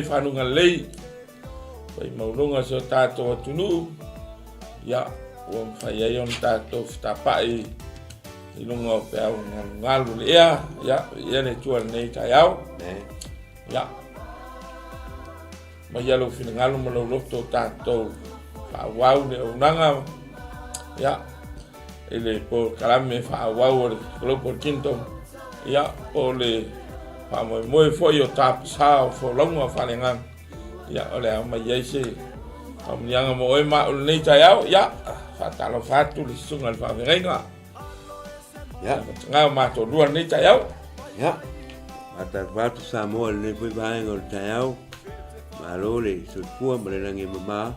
Fanuga lelei, fai maualuga si o tatou atunuu, ia, ua mafai ai ona tatou fetapa'i i luga o peau galugalu o le ea, ia, ia le Atua i lenei taeao. Ia, maia lou finagalo ma lou loto o tatou faaauau le auaunaga, ia, i le polokalame faaauau o le Global Kingdom, ia, po o le faamoemoe foi o tapasa o folauga faaleagaga, ia, o le a aumai ai se faamanuiaga mo oe ma au i lenei taeao, ia, faatalofa atu le susuga i le faafeagaiga. Ia, ngā o mātou lua lenei taeao. Ia, faatalofa atu Samoa i lenei foi vaega o le taeao. Malo le soifua ma le lagi e mama.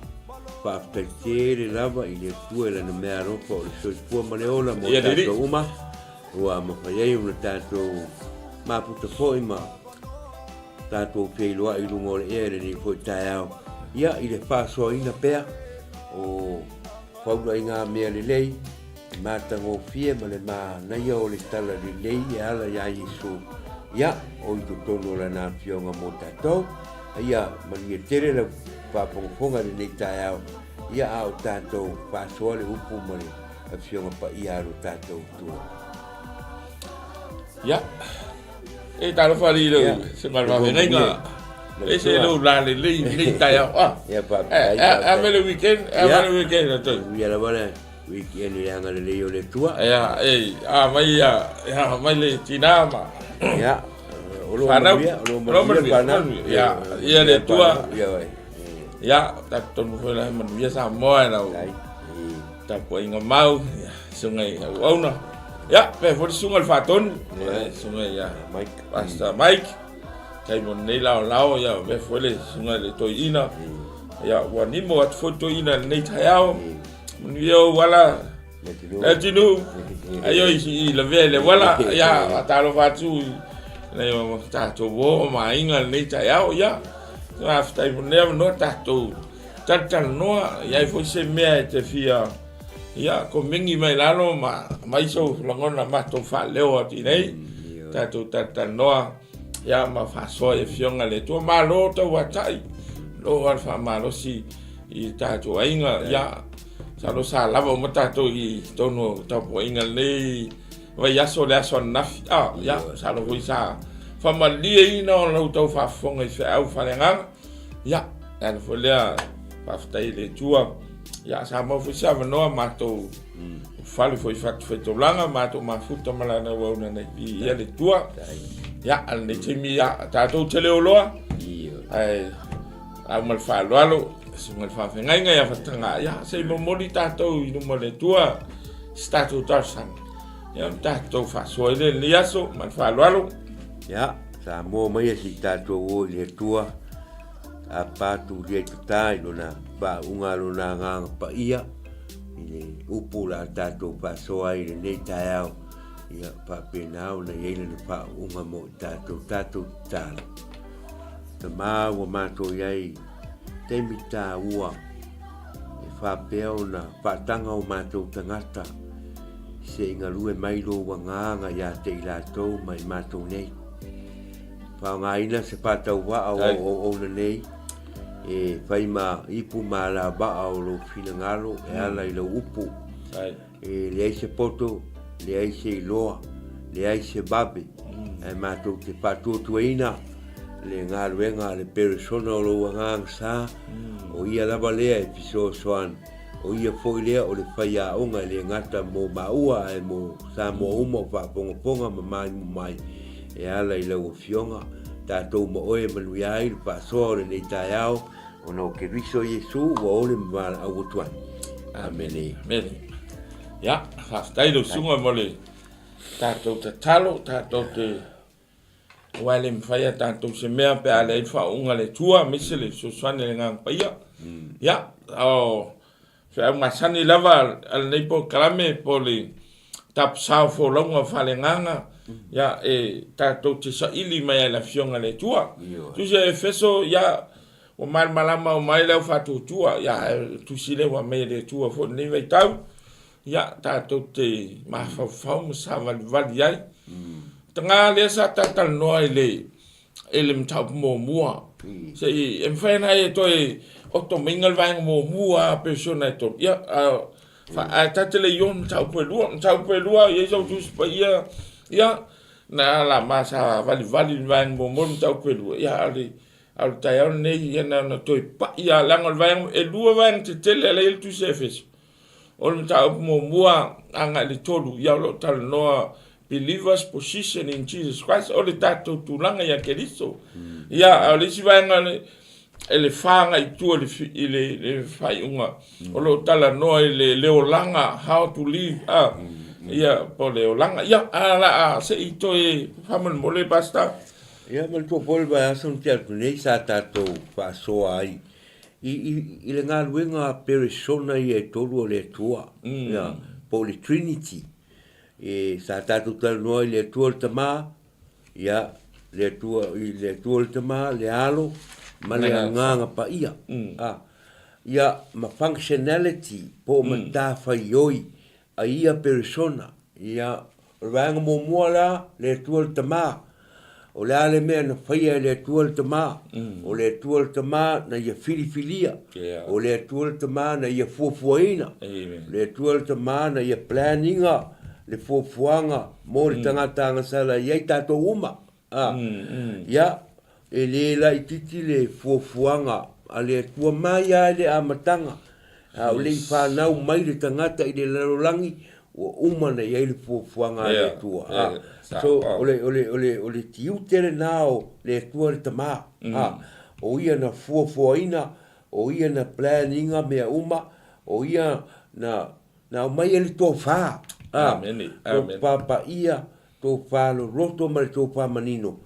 Faafetai tele lava i le Atua i lana mea alofa o le soifua ma le ola mo tatou uma. Ua mafai ai ona tatou mafuta foi ma tatou feiloai i luga o le ea i lenei foi taeao. Ia, i le faasoaina pea o faulaiga mea lelei, le matagofie ma le manaia o le tala lelei e ala iā Iesu, ia, o i totonu o Lana Afioga mo tatou. Ia manuia tele lau faafogafoga i lenei taeao, ia, a o tatou faasoa le upu ma le Afioga Paia a lo tatou Atua. Ia, e talofa alii lau se malamaveaiga. E se lou la lelei lenei taeao. Ah. Ia faafetai. A me le weekend, a me le weekend atu. Ia lava le weekend i le agalelei o le Atua. Ia, e, a mai ia, ia mai le tina ma. Ia, o lo manuia, o lo manuia whanau. Ia, ia le Atua. Ia, ia, talitonu foi la manuia Samoa e lau. Tapuaiga mau, ia, susuga i auauna. Ia, pea foi le susuga i le Faatonu, yeah. susuga ia Mike. Pastor Mike. Tai mo nei lao lao, ia, pea foi le susuga i le Toeaina. Ia, ua nimo atu foi Toeaina i lenei taeao. Manuia ou ala, Leatinuu, ai oi i lavea i le uala, ia, faatalofa atu i nai o tatou uo ma aiga i lenei taeao, ia. Faafetai mo lenei avanoa tatou Talatalanoa, i ai foi se mea e te fia, ia, komeni mai lalo ma aumai sou lagona matou faaleo atu i nei, tatou talatalanoa, ia, ma faasoa i Afioga a le Atua. Malo tauatai, malo lava le faamalosi i tatou aiga, ia, masalo sa lava uma tatou i totonu o tapuaiga lenei vaiaso, le aso ananafi, a, ia, masalo foi sa faamalieina ona outou faafofoga i feau faaleagaga. Ia, le ala foi lea, faafetai i le Atua. Ia, sa maua foi se avanoa matou fale foi i Fatufaitaulaga, matou mafuta ma lana auauna nei. Viia le Atua. Ia, a lenei taimi, ia, tatou te le oloa. Ae, au ma le faaaloalo, susuga i le faafeagaiga ia Fataga, ia, se i momoli tatou i luma o le Atua, se tatou talosaga. Ia, ona tatou faasoa ai lea i lenei aso ma le faaaloalo. Ia, Samoa maia se i tatou o i le Atua, tapa atu lia i tata i lona faauuga lona agaga paia i le upu o le a tatou faasoa ai i lenei taeao. Ia faapena ona i ai lana faauuga mo i tatou, tatou tatalo. Tama ua matou i ai taimi taua e faapea ona faataga o matou tagata se i galue mai lou agaga ia te i latou ma i matou nei. Faaaogaina se faatauvaa o au auauna nei e fai ma ipu ma alavaa o lou finagalo e ala i lau upu. E leai se poto, leai se iloa, leai se vave, ae matou te faatuatuaina le galuega a le peresona o lou Agaga Sa, o ia lava lea e fesoasoani, o ia foi lea o le faiaoga e le gata mo maua ae mo Samoa uma o faafogafoga ma maimoa mai e ala i lau Afioga, tatou ma oe e manuia ai le faasoa o lenei taeao. Ona o Keriso Iesu ua ole ma valaau atu ai. Amene. Amene. Ia, faafetai lau susuga mo le tatou tatalo, tatou te aua e le mafai a tatou se mea pe a leai le faauuga a le Atua, aemaise le fesoasoani a le Agaga Paia. Ia, o feau masani lava a lenei polokalame po o le tapusā o folauga o faaleagaga, ia, e tatou te saili mai ai i le Afioga a le Atua. Tusi a Efeso, ia, ua malamalama uma ai le au faatuatua, ia, ae o le tusi lea ua aumai e le Atua foi i lenei vaitau, ia, tatou te mafaufau ma savalivali ai. Taga lea sa talatalanoa i le i le mataupu muamua. Se i, e mafai ona e toe oto maiga le vaega muamua a peresona e tolu. Ia, ae ta te le i oo i mataupu e lua. Mataupu e lua, e i ai sau Tusi Paia, ia, na la ma sa valivali i le vaega muamua le mataupu e lua, ia, a o le, a o le taeao lenei, ia na ona toe pai lava, leaga o le vaega, e lua vaega tetele a la e i ai le Tusi a Efeso. O le mataupu muamua agai i le tolu, ia o lo o talanoa believers position in Jesus Christ, o le tatou tulaga ia Keriso. Ia, a o le isi vaega e le fa agai i tua i le, le faaiuga, o lo o talanoa i le, le olaga, how to live, a, ia, po o le olaga. Ia, a la a se i toe faamolemole, Pastor. Ia, manatua foi le vaiaso na tea atu nei sa tatou faasoa ai I, i, i le galuega a peresona ia e tolu o le Atua, ia, po o le Trinity. E, sa tatou talanoa i le Atua le Tama, ia, le Atua, i le Atua le Tama, le Alo, ma le Agaga Paia. A, ia, ma functionality, po o matafaioi a ia peresona, ia, o le vaega muamua la, le Atua le Tama. O le a le mea na faia e le Atua le Tama? O le Atua le Tama na ia filifilia. O le Atua le Tama na ia fuafuaina. O le Atua le Tama na ia plan ina le fuafuaga mo le tagata agasala i ai tatou uma. A, ia, e le laitiiti le fuafuaga a le Atua mai lava i le amataga, a o le i fanau mai le tagata i le lalolagi, ua uma ona i ai le fuafuaga a le Atua. A, so, o le, o le, o le, o le tiute lena o le Atua le Tama. A, o ia na fuafuaina, o ia na plan ina mea uma, o ia na, na aumai ai le tofa. A, tofa paia, tofa loloto ma le tofa manino,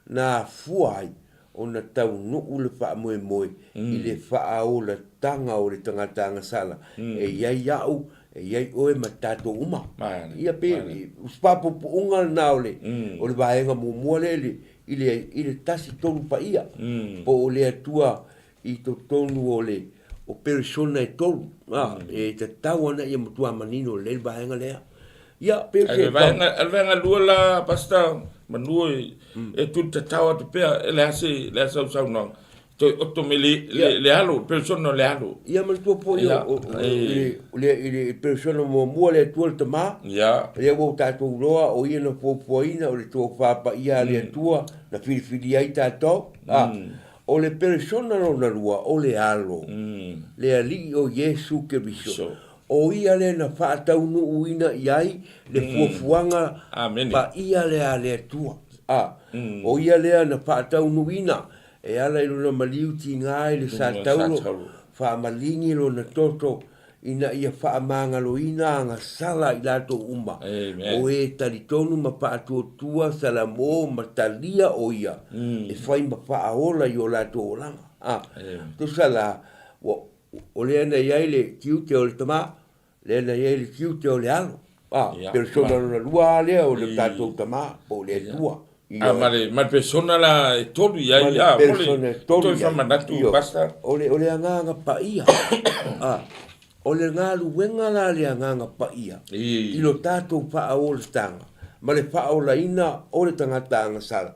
na afua ai ona taunuu le faamoemoe i le faaolataga o le tagata agasala, e i ai au, e i ai oe ma tatou uma. Ia pe o se faapuupuuga lena o le o le vaega muamua lea i le i le i le tasi tolu paia, po o le Atua i totonu o le o peresona e tolu, e tatau ona ia matua manino lelei le vaega lea. Ia, pe se... Le vaega, le vaega lua la, Pastor, manu e, e tuli tatao atu pea, e le a se, le a sau saunoaga. Toe oto me le, le, le alo, peresona o le alo. Ia, manatua foi o, o, o, i le, i le peresona muamua le Atua le Tama, lea ua tatou iloa o ia na fuafuaina o le tofa paia a le Atua na filifilia ai tatou. O le peresona lona lua, o le Alo, le Alii o Iesu Keriso, o Ia lea na faataunuuina i ai le fuafuaga paia lea a le Atua. A, o Ia lea na faataunuuina e ala i Lona maliu tiga i le satauro, faamaligi Lona toto ina ia faamagaloina agasala i latou uma, o e talitonu ma faatuatua Salamo ma talia o ia e fai ma faaola i o latou olaga. A, tusa la, ua, o lea na i ai le tiute o le tama, lea na i ai le tiute o le alo. A, persona lona lua lava lea o le tatou Tama, po o le Atua. A, ma le, ma le persona la e tolu i ai, a, mo le toe faamanatu, Pastor. O le, o le Agaga Paia, a, o le galuega la a le Agaga Paia i lo tatou faaolataga ma le faaolaina o le tagata agasala,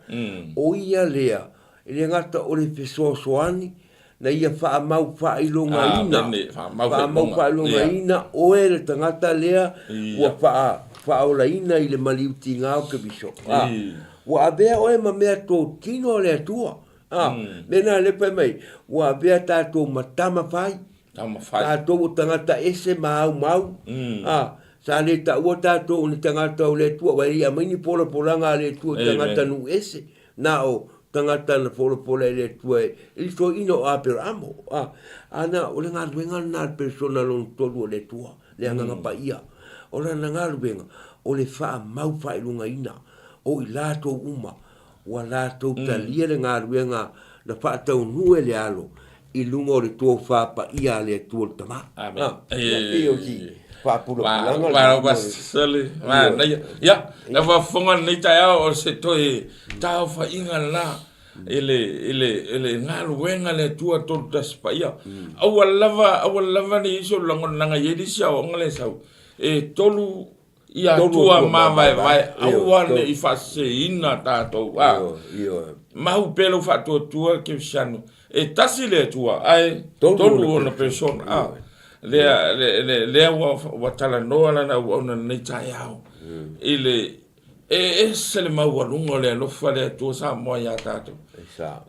o ia lea, e le gata o le fesoasoani na ia faamau faailogaina, faamau faailogaina oe le tagata lea ua faaolaina i le maliu tiga o Keriso. A, ua avea oe ma mea totino a le Atua. A, mea na lea fai mai, ua avea tatou ma tama fai, tatou o tagata ese ma aumau. A, sa le taua tatou o ni tagata o le Atua, aua e le i aumai ni polapolaga a le Atua i tagata nuu ese. Na o tagata na folafola e le Atua i le toeaina o Aperamo. A, ana, o le galuega lena a le persona lona tolu o le Atua, le Agaga Paia. O lana galuega, o le faamau faailogaina o i latou uma ua latou talia le galuega na faataunuu e le Alo i luga o le tofa paia a le Atua le Tama. Amen. A, ia, pei o si faapulapulaga lena. Sole, manaia. Ia, le faafofoga lenei taeao o se toe taofaiga lena i le, i le, i le galuega a le Atua 31 paia. Aua lava, aua lava ne i i se lagonaga i ai le isi aoaoga lea e sau. E tolu Ia Atua mavaevae, aua ne i faaseseina tatou. A mau pea lou faatuatua kerisiano, e tasi le Atua, ae tolu ona persona. A lea, lea, lea ua, ua talanoa lana auauna i lenei taeao i le e ese le maualuga o le alofa le Atua Samoa ia tatou.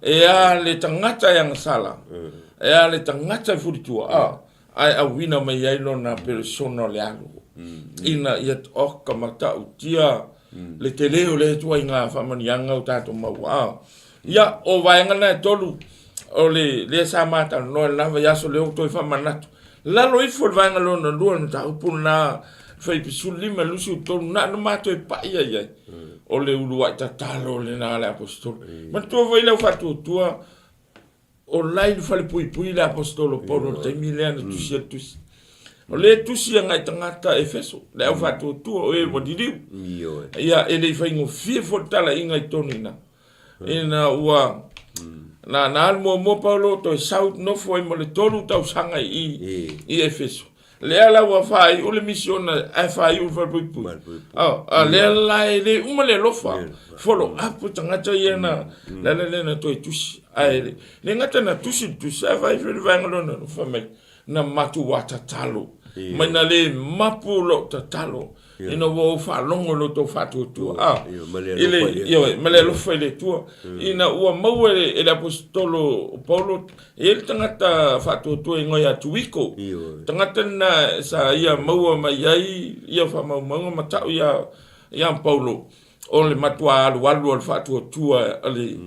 E a le tagata e agasala, e a le tagata e fulitua, a ae auina mai ai lona peresona o le alu ina ia oka matautia le tele o lea ituaiga faamanuiaga o tatou maua. A ia, o vaega na e tolu o le lea sa matalanoa i lena vaiaso lea ua toe faamanatu. Lalo ifo i le vaega lona lua o le mataupu lena Fuaiupu 15 23 na ona matou pai ai ai o le uluai tatalo lena a le Aposetolo. Manatua foi le au faatuatua O la i le falepuipui le Aposetolo Paulo i le taimi lea na tusia le tusi. O lea e tusi agai i tagata Efeso, le au faatuatua o e ua liliu. Ia, e le i faigofie foi le talaiga i totonu i ina. Ina ua na, na alu muamua Paulo toe sau nofo ai mo le tolu tausaga i i Efeso. Lea la ua faaiu le misiona ae faaiu le falepuipui. Oh, a lea la e le uma le alofa. Follow up tagata ia na la la na toe tusi. Ae le gata na tusi le tusi ae fai le vaega lona fai mai na matua tatalo. Mai na le mapu lou tatalo. Ina ua ou faalogo i lo outou faatuatua. A, i le, ioe, ma le alofa i le Atua. Ina ua maua e le Aposetolo o Paulo, e i ai le tagata faatuatua e igoa ia Tuiko. Tagata lena sa ia maua mai ai ia faamaumauga ma tau ia, ia Paulo, o le matua alualu o le faatuatua o le...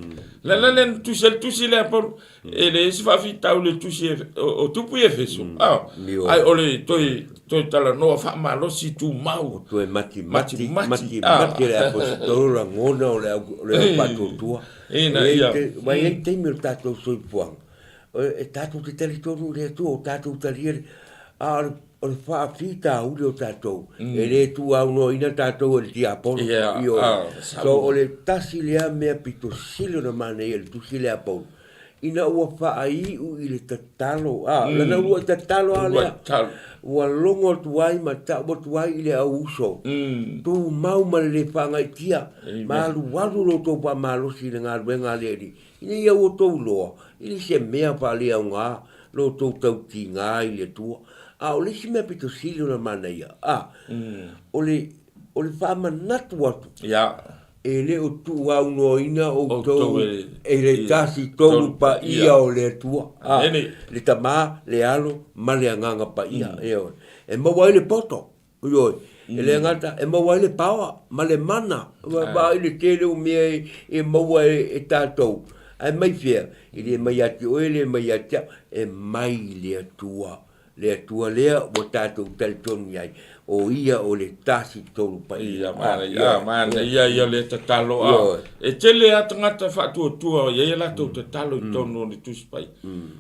Le la le tusi le tusi lea Paulo, e leai se faafitauli i le tusi o Tupu i Efeso, ae o le toe toe talanoa faamalosi tumau. Toe matimati, matimati le Aposetolo lagona o le au o le au faatuatua. Ina ia. Aua e i ai taimi o le tatou soifuaga, e tatou te talitonu i le Atua, o tatou talia le, a o le faafitauli o tatou, e le tuuaunoaina tatou e le tiapolo. Ioe. So o le tasi lea mea pito sili ona manaia i le tusi lea a Paulo, ina ua faaiu i le tatalo, a, lana uluai tatalo lava lea, ua logo atu ai ma tau atu ai i le au uso, tumau ma le le faagaitia, ma alualu lo outou faamalosi i le galuega a le Alii, ina ia outou iloa, e le se mea faaleaoga lo outou tautiga i le Atua. A o le isi mea pito sili ona manaia, a, o le, o le faamanatu atu, E le o tuuaunoaina outou e le Tasi Tolu Paia o le Atua, a, le Tama, le Alo, ma le Agaga Paia. Ioe. E maua ai le poto, ioe, e le gata, e maua ai le paoa ma le mana, vaai le tele o mea e maua e tatou, ae mai fea? E le mai ia te oe, e le mai ia te au, e mai i le Atua. Le Atua lea ua tatou talitonu i ai, o Ia o le Tasi Tolu Paia. Ia, manaia, manaia ia le tatalo. A, e tele lava tagata faatuatua e i ai a latou tatalo i totonu o le Tusi Paia.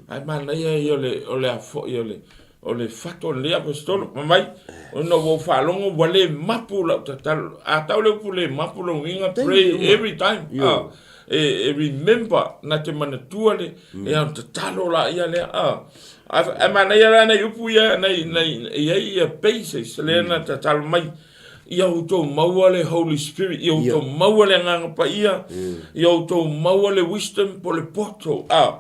Ae manaia ia o le, o le a foi o le. o le fatu o lenei aposetolo. Fai mai, ona ua ou faalogo ua le mapu lau tatalo. A tau le upu le mapu lona uiga, pray every time. Ah, e, e remember, na te manatua le, e ao tatalo la ia lea. Ah, ae manaia la nai upu ia, nai, nai, e i ai ia basis lea na tatalo mai. Ia outou maua le Holy Spirit, ia outou maua le Agaga Paia, ia outou maua le wisdom po le poto. Ah,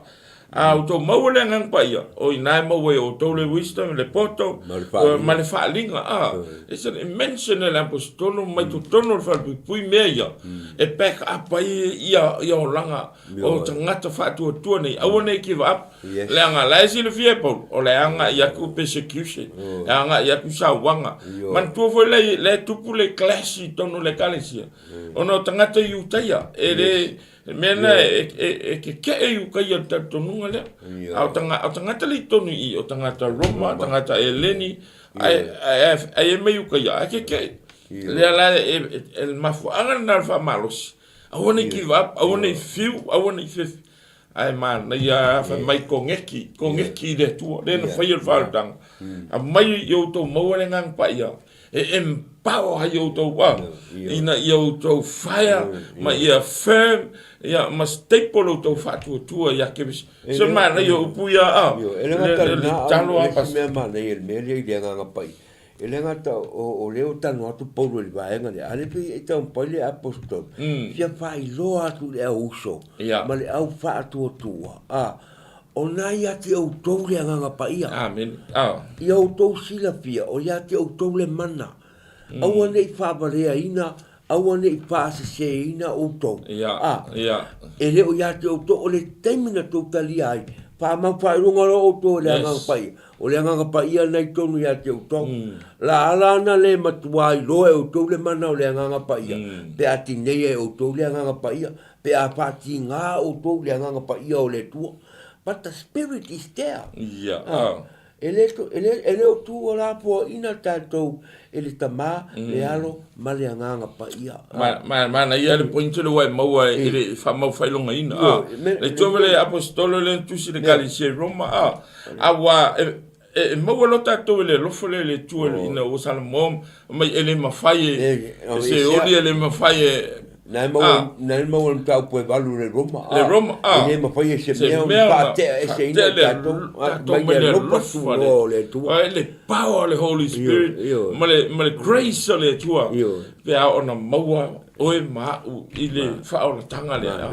A outou maua le Agaga Paia, o i ina e maua e outou le wisdom, le poto, ma le faaaliga. A, e se i mention e le Aposetolo mai totonu o le falepuipui mea ia, e back up ai ia, ia olaga o tagata faatuatua nei, aua ne i give up. Leaga la e silafia e Paulo, o le agai atu persecution, e agai atu sauaga. Manatua foi le, le tupu le clash i totonu o le ekalesia, ona o tagata Iutaia, e le, Le mea lena e keke'e i uka ia le talitonuga lea. A o tagata lea i totonu i i, o tagata Roma, tagata Eleni, ae e mai uka ia, ae keke'e. Lea la e le mafuaaga lena o le faamalosi. Aua ne i give up, aua ne i fiu, aua ne i fefe. Ae manaia fai mai koneki, koneki i le Atua. Lea na faia le faaolataga. Aumai i outou maua le Agaga Paia. E empower ai outou a ina ia outou fire ma ia firm ia ma staple outou faatuatua ia Keriso. Se manaia o upu ia a. E le gata i lena, o le isi mea manaia i le mea lea i le Agaga Paia, e le gata o lea ua talanoa atu Paulo i le vaega lea, a o lea pei e taumafai le Aposetolo e fia faailoa atu i le au uso ma le au faatuatua, a. O na ia te outou le Agaga Paia. Amene. Oh. Ia outou silafia, o ia te outou le mana. Mm. Aua ne i faavaleaina, aua ne i faaseseina outou. Ia, ah, ia. E le o ia te outou, o le taimi na tou talia ai, faamau faailoga loa outou e le Agaga Paia. O le Agaga Paia na i tonu ia te outou. Mm. La ala ana le matua iloa e outou le mana o le Agaga Paia, mm. pe a tineia e outou le Agaga Paia, Pe a faatigā outou i le Agaga Paia o le Atua, but the Spirit is there. Ia, ah. E le, e le, e le o tuulafoaiina tatou e le Tamā, le Alo ma le Agaga Paia. Ma, ma, manaia le point le ua e maua i le faamaufailogaina. Ah. Le tua ma le aposetolo le na tusi i le Ekalesia i Roma, ah. Aua e, e maua loa tatou i le alofa lea i le Atua ina ua salamo mai e le mafai e se oli e le mafai e Na e maua, na e maua le mataupu e valu le Roma. Le Roma, ah. E le mafai e se mea ona faatea eseina tatou, tatou mai le alofa tuloa o le Atua. Le power o le Holy Spirit ma le, ma le grace o le Atua pe a ona maua oe ma au i le faaolataga lea.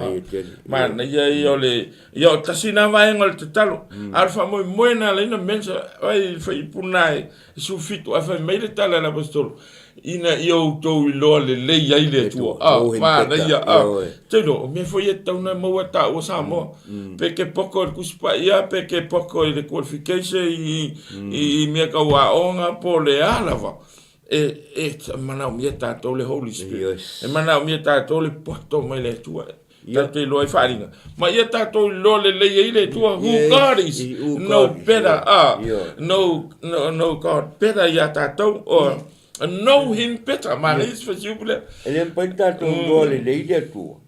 Manaia ia o le Ia, o tasi na vaega o le tatalo. A o le faamoemoe na ala ai ona mention, ai fuaiupu na e 17, ae fai mai le tala a le Aposetolo, ina ia outou iloa lelei ai le Atua. Ah, manaia, ah. Tino, o mea foi e tatau ona maua e taua Samoa. Pe ke poko i le Tusi Paia, pe ke poko i le qualification i, i mea tau aoga, po o le a lava. E, e manaomia tatou le Holy Spirit. E manaomia tatou le poto mai le Atua. Tatou te iloa ai faaaliga. Ma ia tatou iloa lelei ai le Atua, who God is, no better, ah, no, no, no God better ia tatou, or know him better. Ma le isi fasiupu lea. E le mafai ona tatou iloa lelei le Atua,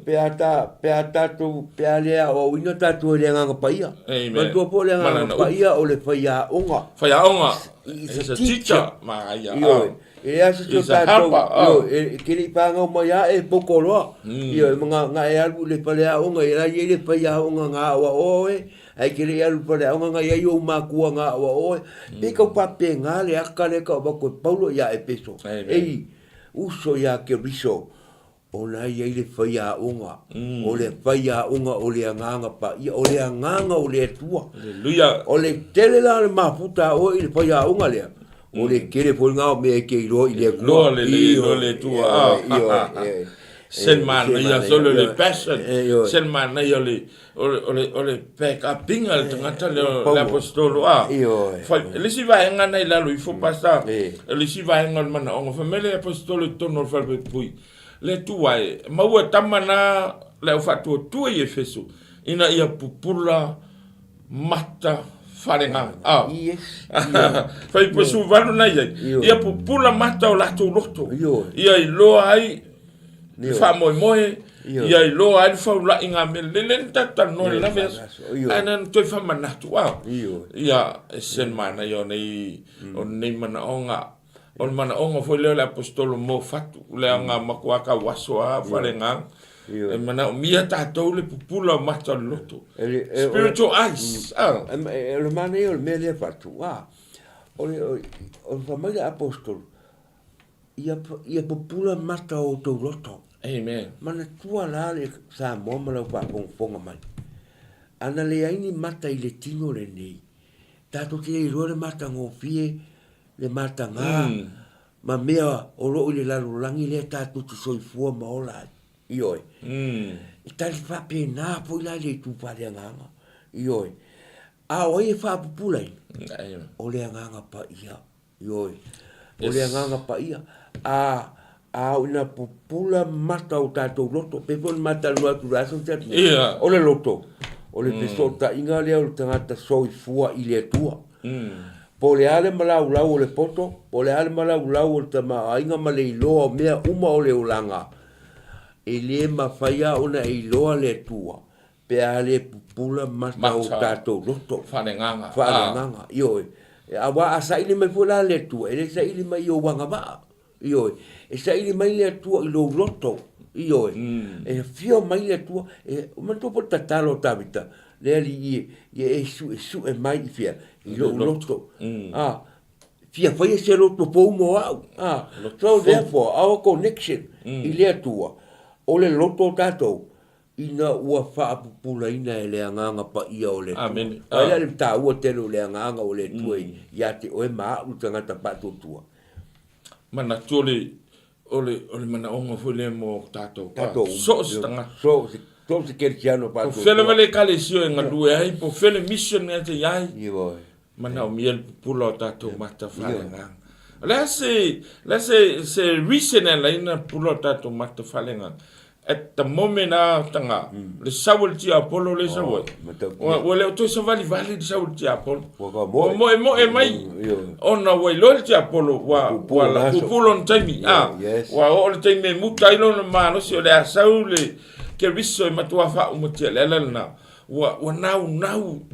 pe a ta, pe a tatou, pe a le aoaoina tatou e le Agaga Paia. Manatua foi o le Agaga Paia o le faiaoga. Faiaoga. He's a teacher. Ma ia, ah. E leai se tio tatou, ioe, e te le i whāngau mai a e poko loa. Ioe, ma nga, nga e alu i le fale aoga, i la i ai le faiaoga nga aoaoa oe, ae te le i alu i le fale aoga nga i ai ou makua nga aoaoa oe. Pei kau faapena le aka lea ka avatu e Paulo ia Epeso. Ei, uso ia Keriso, O la e i ai le faiaoga, o le faiaoga o le Agaga Paia, o le Agaga o le Atua. Aleluia. O le tele la o le mafuta a oe i le faiaoga lea, o le tele foi lena o mea e te iloa i le Atua. Iloa lelei, iloa le Atua. Ioe, Se le manaia solo le passion, se le manaia o le, o le, o le, o le back up-inga a le tagata lea o le aposetolo. A, fai, le isi vaega na i lalo ifo, Pastor, o le isi vaega o le manaoga, fai mai le aposetolo i totonu o le falepuipui, Le Atua e, maua e tama na le au faatuatua i Efeso, ina ia pupula mata faaleagaga. Ah. Yes. Fai po su valu na iai. Ia pupula mata o latou loto. Ia iloa ai le faamoemoe. Ia iloa ai le faulaʻiga a mea lelei lea na tatou talanoa i le la vaiaso. Ae na ona toe faamanatu a. Ia, e ese le manaia o nei, o nei manaoga. O le manaoga foi lea o le Aposetolo mo fatu, leaga matua tauaso lava faleagaga. E manaomia tatou le pupula o mata o le loto. Spiritual eyes. O le manaia o le mea lea fatu, a, o le fai mai le Aposetolo, Ia pupula mata o outou loto. Amen. Manatua la le Samoa ma lau faafogafoga mai. Ana leai ni mata i le tino lenei, tatou te le iloa le matagofie, le mataga, ma mea o lo o i le lalolagi lea tatou te soifua ma ola ai. Ioe. E tali faapena foi la i le itu faaleagaga. Ioe. A o ai e faapupulaina? O le Agaga Paia. Ioe. O le Agaga Paia. A, a oo ina pupula mata o tatou loto, pei foi ona ma talanoa atu i le aso na tea atu nei, Ia. o le loto, o le fesootaiga lea o le tagata soifua i le Atua. Po o le a le malaulau o le poto, po o le a le malaulau o le tamaoaiga ma le iloa o mea uma o le olaga, e le mafai lava ona e iloa le Atua pe a le pupula mata o tatou loto. Faaleagaga. Faaleagaga, ioe. Aua a saili mai foi la le Atua, e le saili mai i ou agavaa, ioe. E saili mai le Atua i lou loto, ioe. E afio mai le Atua, e manatua foi le tatalo a Tavita, le Alii e, ia e suesue mai i fea? I lou loto. A, fia faia se loto fou mo au. A, so therefore, our connection i le Atua, o le loto o tatou, Ina ua faapupulaina e le Agaga Paia o le Atua. Amene. Ai la le taua tele o le Agaga o le Atua ia te oe ma a'u le tagata faatuatua. Manatu o le, o le, o le manaoga foi lea mo tatou, tatou so o se tagata. So o se, so o se kerisiano faatuatua. Po fea lava le ekalesia e galue ai, po fea le mission e te i ai. Ioe. Manaomia le pupula o tatou mata faaleagaga. O le a se, le a se, se reason e ala ai ona pupula o tatou mata faaleagaga? At the moment a taga, le sau a le tiapolo lea e sau ai, ua le o toe savalivali le sau a le tiapolo. Ua moemoe mai ona ua iloa le tiapolo ua puupuu lona taimi. Ua oo le taimi e muta ai lona malosi o le a sau le Keriso e matua faaumatia. O le ala lena ua ua naunau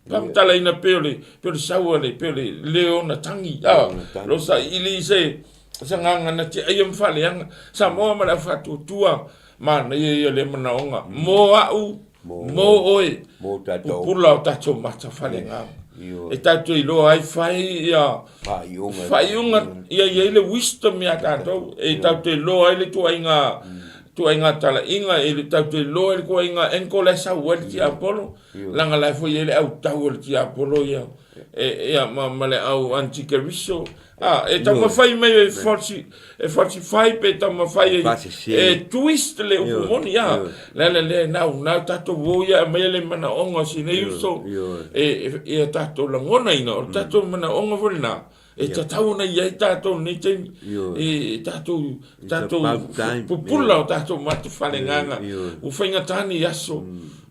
faamatalaina pei o le pei o le sau a le pei o le leona tagi a lo saili se se agaga na te aia ma faaleaga Samoa ma le au faatuatua manaia ia lea manaoga mo a'u mo oe pupula o tatou mata faaleagaga e tatou iloa ai fai ia faaiuga ia i ai le wisdom ia tatou e tatou te iloa ai le ituaiga ituaiga talaiga e tatou te iloa ai le ituaiga angle la e sau ai le tiapolo leaga la e foi i ai le autau o le tiapolo ia e ia ma, ma le au antikeriso a e taumafai mai e falsi e falsify pe taumafai e, e twist le upu moni a le ala lea e naunau tatou o ia e aumai le manaoga o si nei uso e ia tatou lagonaina o le tatou manaoga foi lena e tatau ona i ai tatou i lenei taimi e tatou tatou pupula o tatou mata faleagaga ua faigata nei aso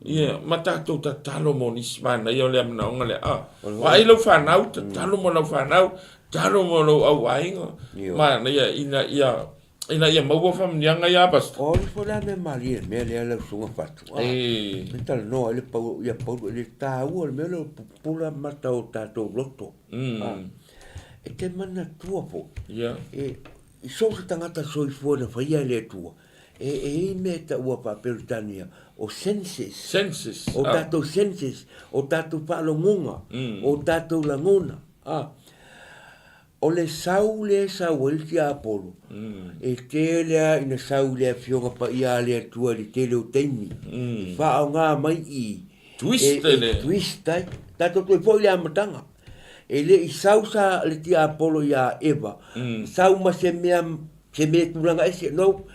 ia ma tatou tatalo mo nisi manaia o lea manaoga lea a vaai lau fanau tatalo mo lau fanau tatalo mo lou au aiga manaia ina ia ina ia maua faamanuiaga ia Pastor. O le foi la mea malie le mea lea lau susuga Fatu. E. Me talanoa ai le pau ia Paulo i le taua o le mea lea o le pupula mata o tatou loto. E te manatua foi. Ia. E i so o se tagata soifua na faia e le Atua, e e i ai mea e taua faa-Peretania o senses. Senses. O tatou senses, o tatou faalogoga, o tatou lagona. O le sau lea e sau ai le tiapolo, e tele lava ina sau i le Afioga Paia a le Atua i le tele o taimi, e faaaoga mai i i, e twist ai. Tatou toe foi i le amataga, e le i sau sa le tiapolo ia Eva, sau ma se mea, se mea tulaga ese, no.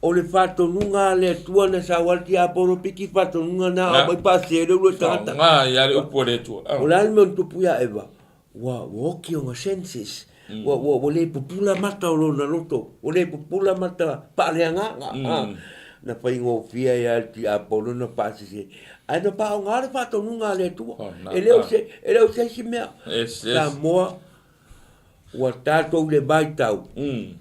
O le faatonuga a le Atua na sau ai le tiapolo piki faatonuga na aumai paasele ulu e tagata. Faaaoga ai le upu a le Atua. O le a le mea na tupu ia Eva? Ua ua oti ona senses, ua ua ua le pupula mata o lona loto, ua le pupula mata faaleagaga, a, na faigofie ai lava e le tiapolo ona faasese, ae na faaaoga le faatonuga a le Atua. E le o se, e le o se isi mea. Yes, yes. Samoa, Ua tatou i le vaitau,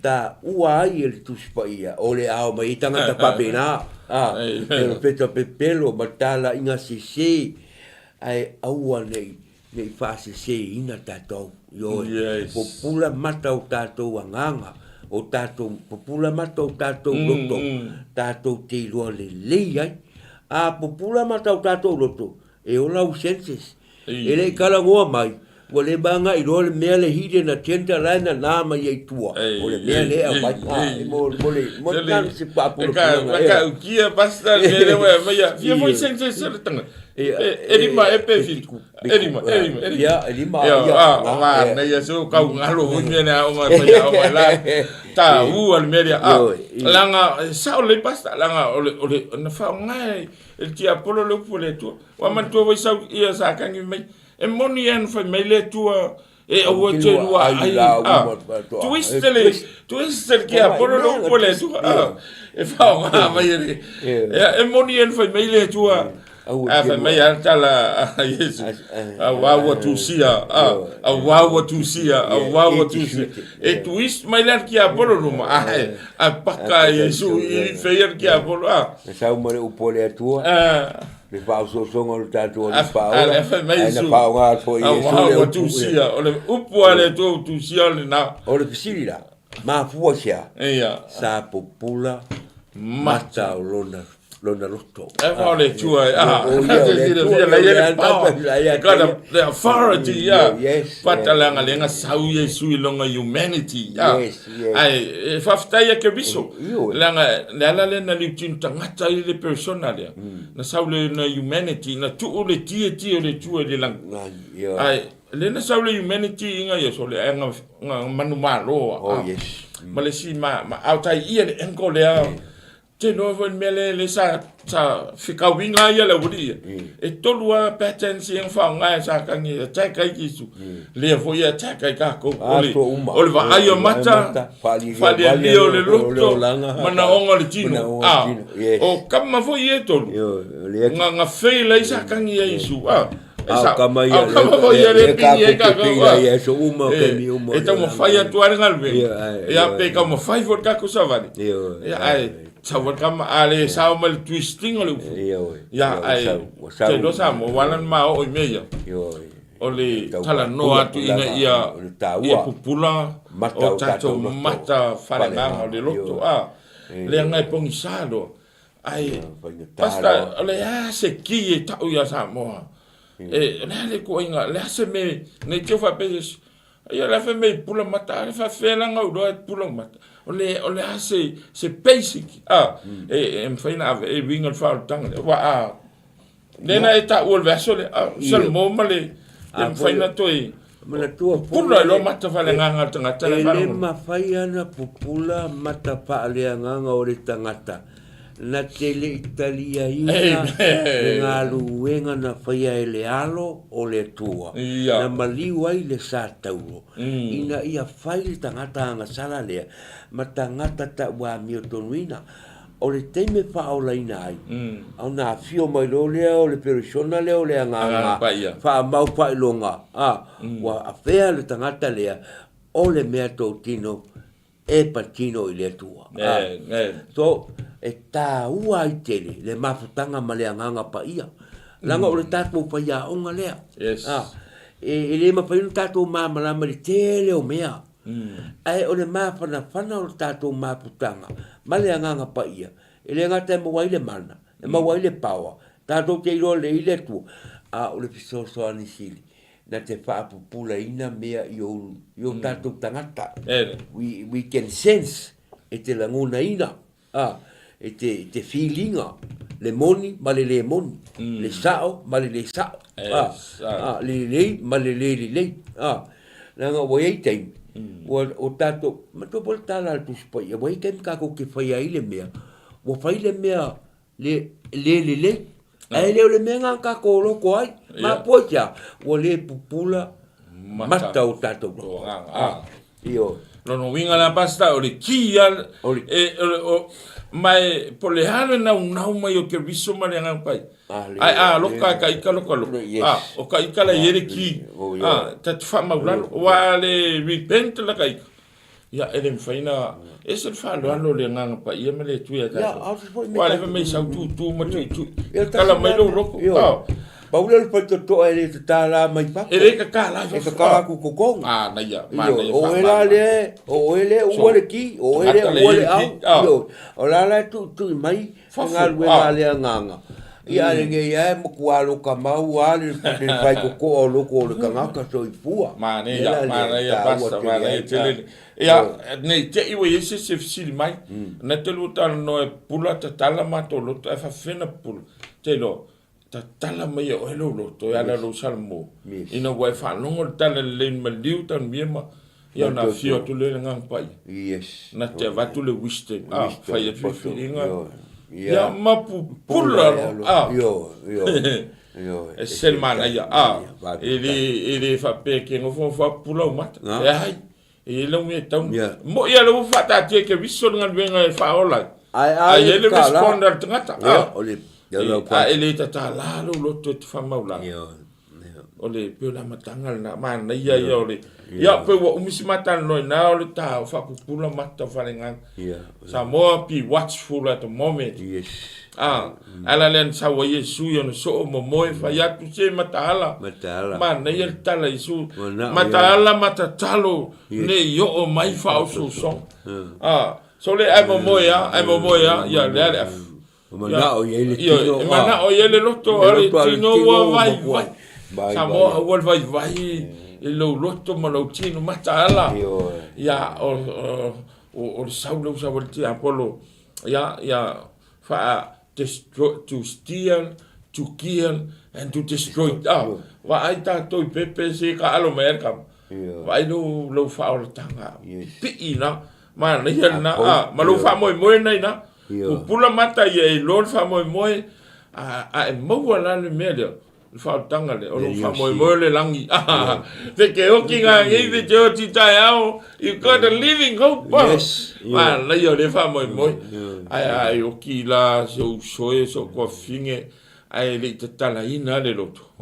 taua ai e le Tusi Paia, o le ao mai ai tagata faapena, a, perofeta pepelo ma talaiga sese, ae aua ne i, ne i faaseseina tatou. Ioe. Yes. Pupula mata o tatou agaga, o tatou, pupula mata o tatou loto, tatou te iloa lelei ai. A pupula mata o tatou loto, e ola au senses. E le i talanoa mai, ua le maga iloa le mea le hidden agenda la e nana mai ai i tua, o le mea lea e aumai. A, mo, mo le, mo le tala se faapulapulaga. E ka ukia pastor le mea lea ua e aumaia. Fia foi senses o le tagata. E lima e pe fitu. E lima, e lima, e lima. Ia, e lima, ia. A, ma nei aso kau ngalo foi mea lea aoga e fai aoga e la. Taua le mea lea. A, leaga, sao lelei pastor, leaga o le, o le, na faaaoga e le tiapolo le upu a le Atua. Ua manatua foi sau ia sa kagi mai. E moni ia na fai mai le Atua e aua te lua ai. Ah, twist le, twist le tiapolo le upu a le Atua. Ah, e faaaoga mai e le. E moni ia na fai mai le Atua. A fai mai a tala a Iesu. Auā ua tusia, auā ua tusia, auā ua tusia. E twist mai le tiapolo luma. Ae, a paka Iesu i feia le tiapolo. Ah. Na sau ma le upu a le Atua. Le faaosoosoga o le tatou Alii Faaola, ae na faaaoga atu foi e Iesu le upu. Tusia, o le upu a le Atua ua tusia lena. O le fesili la, mafua i se a? Ia. Sa pupula mata o lona lona loto. E fa o le Atua e, ah, o ia o le Atua, la ia le power, got the authority, ia. Yes. Fatalaga le sau Iesu i lona humanity, ia. Yes, yes. Ae, e faafetai ia Keriso, leaga le ala lea na liutinu tagata ai le persona lea. Na sau le na humanity, na tuu le deity o le Atua i le lagi. Ae, lea na sau le humanity inga Iesu, le aiga nga manumalo. Oh, yes. Ma le si ma, ma aotai ia le angle lea. Te iloa foi le mea lea lea sa sa fekauiga ai le aualii ia. E tolu lava patterns ia na faaaoga e Satani e attack ai Iesu. Lea foi e attack ai tatou. O le Atoa uma. o le vaai o mata, faalialia o le loto, manaoga o le tino. A, o kama foi ia e tolu, na na fail ai Satani ia Iesu. A, A o kama ia a o kama foi ia lea e pini ai tatou te pili ai aso uma, taimi uma. E taumafai atu lava le galuega, ia pe taumafai foi le tatou savali. Ia ae sau le kama, a le sao mai le twisting o le upu. Ia ae te iloa Samoa ua ala ona maoo i mea ia. O le talanoa atu ina ia ia pupula o tatou mata faaleagaga o le loto a. Leaga e pogisa loa. Ae, Pastor, o le a se ki e tau ia Samoa? E, o le a le ituaiga, o le a se mea, nei te faapea Iesu, ia o le a fai mai pula mata, a le faafefea la ona ou iloa e pula ou mata. O le, o le a se, se basic, a, e, e mafai ona ave e uiga le faaolataga lea. Aua a, lea na e taua i le vaiaso lea, a, Salmo ma le, le mafai ona toe Manatua foi pupula ai loa mata faaleagaga o le tagata la e E le faalogologo. mafai ana pupula mata faaleagaga o le tagata na te le i taliaina le galuega na faia e le Alo o le Atua, Ia. na maliu ai le sa tauro, ina ia fai le tagata agasala lea ma tagata tauamiotonuina. O le taimi e faaolaina ai, ona afio mai loa lea o le peresona lea o le Agaga faamau faailoga, a, ua afea le tagata lea o le mea totino e patino i le Atua. A. So, e taua ai tele le mafutaga ma le Agaga Paia, leaga o le tatou faiaoga lea. A, e le mafai ona tatou malamalama i le tele o mea. Ae o le mafanafana o le tatou mafutaga ma le Agaga Paia, e le gata e maua ai le mana, e maua ai le power, tatou te iloa lelei le Atua, a o le fesoasoani sili na te faapupulaina mea i ou, i o tatou tagata. We can sense, e te lagonaina. A, e te, e te filiga le moni ma le lē moni, le sa'o ma le lē sa'o, a, a, le lelei ma le lē lelei, a. Leaga ua i ai taimi, ua, o tatou, manatua po le tala a le Tusi Paia, ua i ai taimi tatou te faia ai le mea, ua fai le mea le, le lelei, ae le o le mea lena na tatou loto ai. Mapua i te a? Ua le pupula mata o tatou loto. A, ioe. Lona uiga la Pastor, o le ki a, e, o, o, Ma e po o le a le naunau mai o Keriso ma le Agaga Paia, ae a loka e ka ika loka loka, a, o ka ika la i ai le ki, a, ta te faamaulalo, aua a le repent la ka ika, ia e le mafai ona ese le faaaloalo o le Agaga Paia ma le Atua ia tatou. Aua lea fai mai sau tutu ma tuitui, tatala mai lou loto, a. Pau lea o le faitotoa e le tatala mai fafo. E le tatala i fafo. E tatala atu i totonu. Manaia, manaia. O oe la lea, o oe lea ua le ki, o oe lea ua le au. O la la e tuitui mai le galuega a le agaga. Ia a lenei lava e matua loka mau lava le faitotoa o loko o le tagata soifua. Manaia, manaia Pastor, manaia tele. Ia, ne i te i ua i ai se isi e fesili mai, na te lua talanoa e pupula tatala matou loto ae faafefea ona pupula. Te iloa, Tatala mai e oe lou loto e ala lou salamo, ina ua e faalogo le tala lelei maliu tanuia ma ia ona afio atu lea i le Agaga Paia. Yes. Na te avatu le wisdom, ah, fai ai filifiliga. Ia ma pupula loa. Ah. Ioe, ioe. Ioe. E se le manaia, ah, e le, e le faapea e te nofonofo lava pupula ou mata. Leai. E i ai lau mea e tatau. Mo'i lava lea ua faataatia e Keriso le galuega e faaola ai. Ae i ai le respond a le tagata. A e le tatala lou loto e te faamaulalo. O le pei o le amataga lena, manaia ia o le... Ia, pei ua umi si matalanoa i ina o le ta o faapupula mata o faleagaga. Samoa be watchful at the moment. Yes. Ah, ala lea na sau ai Iesu i ona soo momoe fai atu se mataala. Mataala. Manaia le tala Iesu. Mataala matatalo yes. ne i oo mai faaosoosoga. Ah, so le ai momoe a, ai momoe a, ia lea le afu. Manao i ai le tino. E manao i ai le loto, a le tino ua vaivai. Samoa aua le vaivai i lou loto ma lou tino mataala. Ia, o, o, o le sau lea ua sau ai le tiapolo, ia, ia, faa, destroy, to steal, to kill and to destroy. Ah, vaai tatou i pepe se ka alo mai ai le kama. Vaai lou, lou faaolataga. Pipii na, manaia lena, ah, ma lou faamoemoe na ina. Pupula mata ia e iloa le faamoemoe, a, a e maua la le mea lea, le faaolataga lea, o lou faamoemoe o le lagi. Te ke oki ngā ngei te te oti taeao, you got a living hope. Yes. Manaia o le faamoemoe. Ae a e oki la se uso e, so koafine, ae le i tatalaina le loto.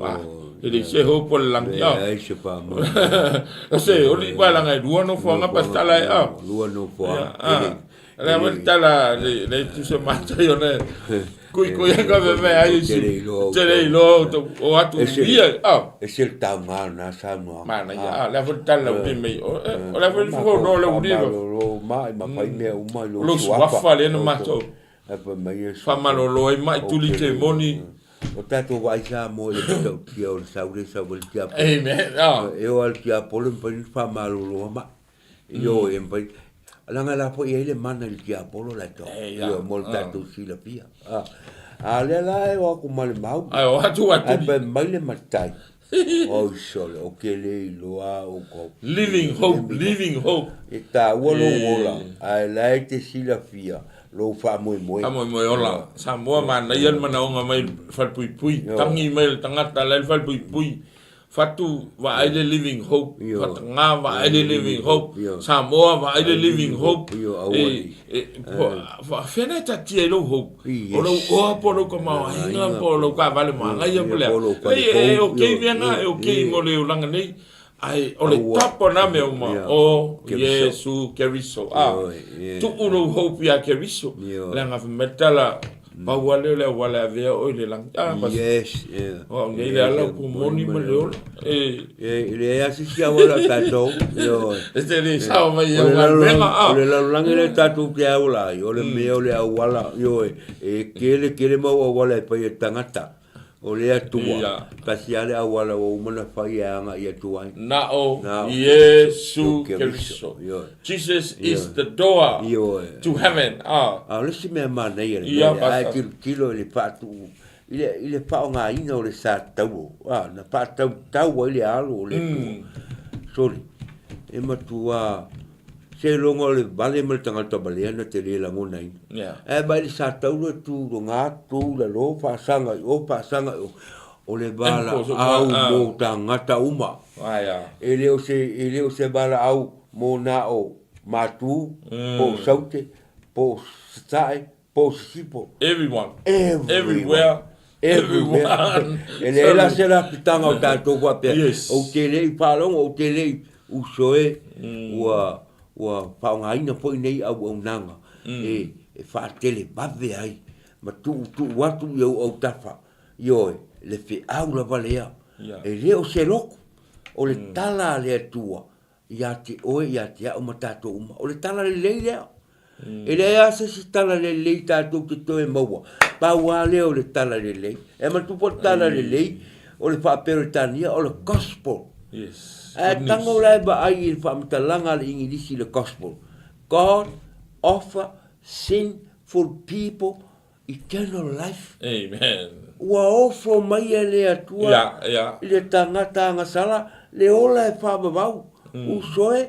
E le i se hope o le lagi. Leai se faamoemoe. O se oli palanga e lua nofoaga pasitala e. Lua nofoaga. Le a le tala le le tusa mata i ona kui kui ka ve ve ai si te le iloa o atu ia ah e se le tauga na saunoaga mana ia ah le a foi tala uli mai o le a foi fo no le uli lo ma ma fai mea uma lo lo suafa le na matou fa malolo ai mai tuli te moni O tatou vaai Samoa i le matautia o le saule sau ai le tiapolo. Amen. Ah. E o a le tiapolo e mafai ona faamalolo mai. Ioe, e mafai. Leaga la foi e i ai le mana i le tiapolo la e tau. Ioe, mo le tatou silafia. A, a lea la e o atu ma le mau. Ae o atu atu. Ae fai mai le matai. Oi sole, o ke le iloa o kou. Living hope, living hope. E taua lou ola, ae la e te silafia lou faamoemoe. Faamoemoe ola. Samoa manaia le manaoga mai le falepuipui. Tagi mai le tagata la e i le falepuipui. Fatu vaai le Living Hope, Fatugā vaai le Living Hope, Samoa vaai le Living Hope, faafefea na e taatia ai lou hope? O lou oa po o lou tamaoaiga po o lou taavale magaia po o le a? Leai, e okay mea na, e okay mo le olaga nei, ae o le top o na mea uma, o Iesu Keriso. Tuu lou hope ia Keriso, leaga fai mai le tala, Pau lava lea o le auala e avea oe i le lagi. Ah, bas. Yes, yeah. O au nei le ala o pumoni ma le ola. E. E leai lava se isi auala o tatou. Ioe. E te le sao mai i au galuega. O le lalolagi lea tatou te ola ai, o le mea o le auala, ioe, e tele tele mau auala e fai e tagata. O le Atua, tasi lava le auala ua uma ona fai e agai atu ai. Na o Iesu Keriso. Jesus is the door to heaven. A o le isi mea manaia le mea lea, a e tilotilo i le faatuu, i le faaaogaina o le sa tauo, na faatautau ai le alo o le Atua. Sole, e matua Seiloga o le vale ma le tagata valea na te le lagonaina. Ae vaai le sa tauro e tu luga, tu lalo, faasaga i o, faasaga i o. O le valaau mo tagata uma. E le o se, e le o se valaau mo na o Matu, po o Saute, po o Sasae. Po o sisipo. Everyone. Everywhere. Everyone. E leai la se lapitaga o tatou faapea, ou te le i faalogo, ou te le i uso e, ua, ua faaaogaina foi nei auaunaga e, e faatelevave ai ma tuutuu atu i ou autafa, ioe, le feau lava lea. E le o se loku, o le tala a le Atua ia te oe, ia te au ma tatou uma. O le tala lelei lea. E leai lava se isi tala lelei tatou te toe maua, pau lava lea o le tala lelei. E manatua foi le tala lelei, o le faa-Peretania o le gospel. Yes. Ae tago la e vaai i le faamatalaga a le Igilisi i le gospel, God offer sinful people Eternal life. Amen. Ua ofo mai e le Atua yeah, yeah. i le tagata agasala le ola e faavavau. Mm. Uso e,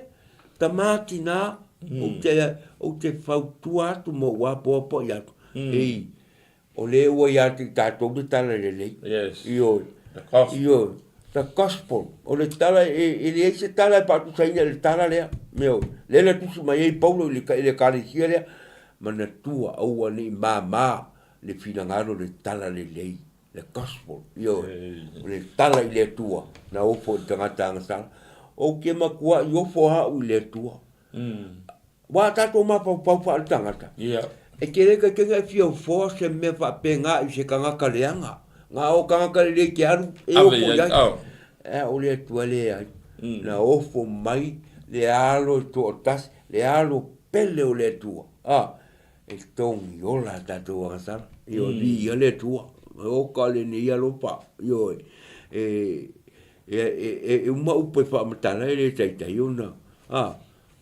tamā tinā, mm. ou te, ou te fautua atu ma ou apoapoai atu. Mm. Ei, o le ua ia te i tātou le tala lelei. Yes. Ioe. The gospel. Ioe. The gospel. O le tala, e, e leai se tala e faatusaina i le tala lea. Mea oe. Lea na tusi mai ai Paulo i le, i le ekalesia lea. Manatua aua ne i māmā le finagalo le tala lelei, le gospel, ioe, o le tala i le Atua, na ofo i le tagata agasala. Ou te matuai ofo au i le Atua. Ua tatou mafaufau faale-tagata. E tele taitaiga e fia ofoa se mea faapena i se tagata leaga. Na o tagata lelei te alu e ofo i ai. Ae o le Atua leai. Na ofo mai le alo e toatasi, le alo pele o le Atua, a, e togi ola a tatou agasala. Ioe, viia le Atua, e oka lenei alofa, ioe, e, e, e, e uma upu e faamatala e le taitai ona, a,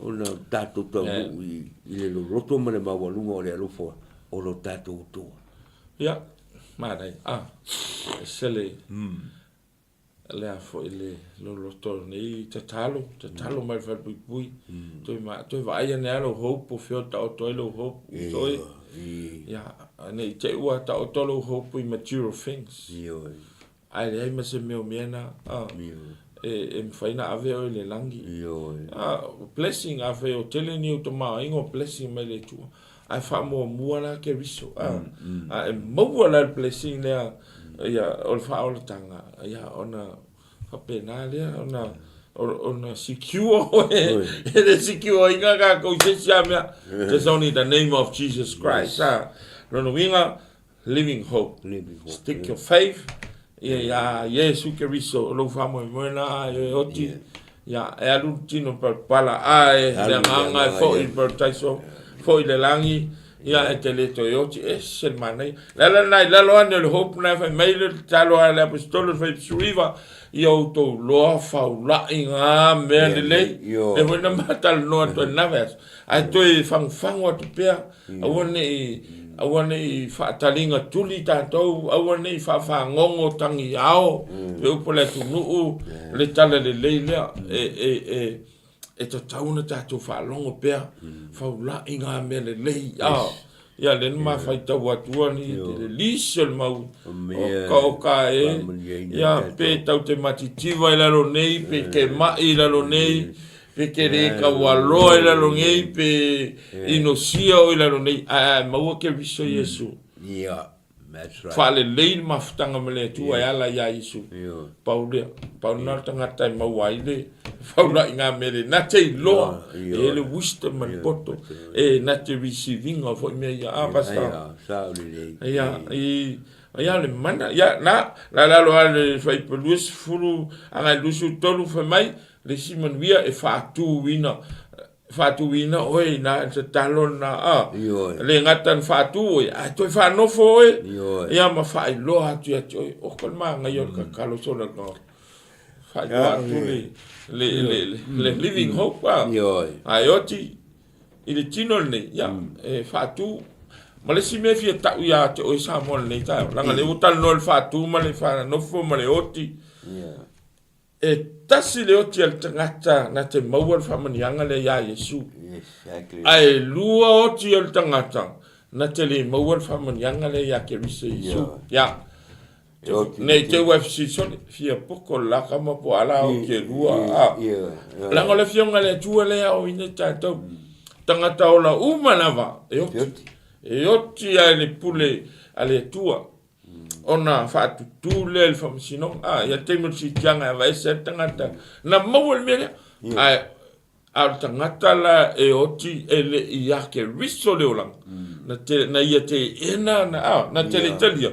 ona tatou taunuu i, i le loloto ma le maualuga o le alofa o lo tatou Atua. Ia, manaia, a, e sele. Le a foi le loloto o lenei tatalo, tatalo mai le falepuipui. Toe ma, toe vaai ane lava lou hope o fea o taoto ai lou hope, toe. Ia, ne i te i ua taoto lou hope i material things. Ae leai ma se mea o mea na, e, e mafai ona ave oe i le lagi. Blessing, afai o tele ni ou tamaoaiga o blessing mai le Atua. Ae faamuamua la Keriso, a, a e maua la le blessing lea, ia, o le faaolataga, ia, ona faapena lea, ona, ona secure oe, e le secure ina tatou i se isi lava mea, just only the name of Jesus Christ, a, lona uiga, Living hope. Living hope. Stick your faith ia ia Iesu Keriso o lou faamoemoe na e oti. Ia e alu le tino palapala ae le agaga e foi i le parataiso, foi i le lagi, ia e te le toe oti, ese le manaia. Le ala lena i lalo ane o le hope na e fai mai le tatalo a le Aposetolo i le Faipisuriva, ia outou loa faulai ngā mea lelei. Lea foi na ma talanoa atu ai i lena vaiaso. Ae toe fagufagu atu pea Aua ne i, aua ne i faataliga tuli tatou, aua ne i faafagogo tagiao, pe upu a le atunuu, le tala lelei lea, e, e, e, e tatau ona tatou faalogo pea, faulai ngā mea lelei, a, ia lea na ma faitau atua ni te le lisi o le mau o ka o ka e, ia, pe tau te matitiva i lalo nei, pe ke mai i lalo nei, Pe te le kaualoa i lalo nei, pe inosia o i lalo nei, ae ae maua Keriso Iesu. Yeah, that's right. Faalelei le mafutaga ma le Atua e ala iā Iesu. Pau lea, pau lena le tagata e maua ai le faulai ngā mea le na te iloa, e i ai le wisdom ma le poto, e na te receiving-a foi mea ia. Ah, Pastor. Sao lelei. Ia, i, ia le mana, ia, na, la lalo a le fuaiupu 20 agai 23 fai mai, Le isi manuia e faatuina, faatuina oe ina e tatalo lena, a. Ioe. Le gata na faatu oe, ae toe faanofo oe. Ioe. Ia ma faailoa atu ia te oe, o ka le magaia o le tatalo sola le tagata. Faailoa atu le, le, le, le, le living hope, a. Ioe. Ae oti, i le tino lenei, ia, e faatu. Ma le isi mea e fia tau ia te oe Samoa i lenei taeao, leaga lea ua talanoa i le faatu ma le faanofo ma le oti. Ia. E tasi le oti a le tagata na te maua le faamanuiaga lea iā Iesu. Ae lua oti o le tagata na te le maua le faamanuiaga lea iā Keriso Iesu. Ia. Nei te ua e fesili sole, fia poko le la kama po o a la oti e lua. A. Leaga o le Afioga i le Atua lea e aoina i tatou. Tagata ola uma lava e oti. E oti lava i le pule a le Atua ona faatutū lea i le faamasinoga. A, ia le taimi o le siitiaga e aveese ai le tagata, na maua le mea lea. Ae a o le tagata la e oti e le i ia Keriso le olaga, na te, na ia teena, na, a, na te le i talia,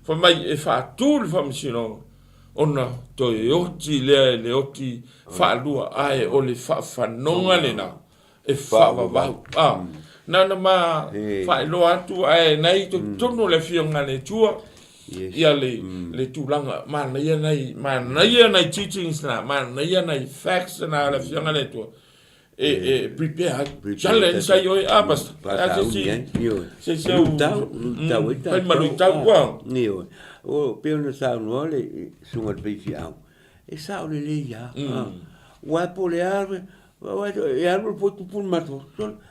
fai mai e faatū le faamasinoga, ona toe oti lea i le oti faalua, ae o le faafanoga lena e faavavau. A, na ona ma faailoa atu, ae na i totonu o le Afioga a le Atua, ia le, le tulaga, manaia nai, manaia nai teachings na, manaia nai facts na a le Afioga a le Atua, e, e prepare ai. Challenge ai oe, a, Pastor, a, se isi, se isi au, fai ma luitau, ua. Ioe. O, pei ona saunoa le susuga i le faifeau, e sao lelei lava. Aua po o le a, e alu le potu pulu matou,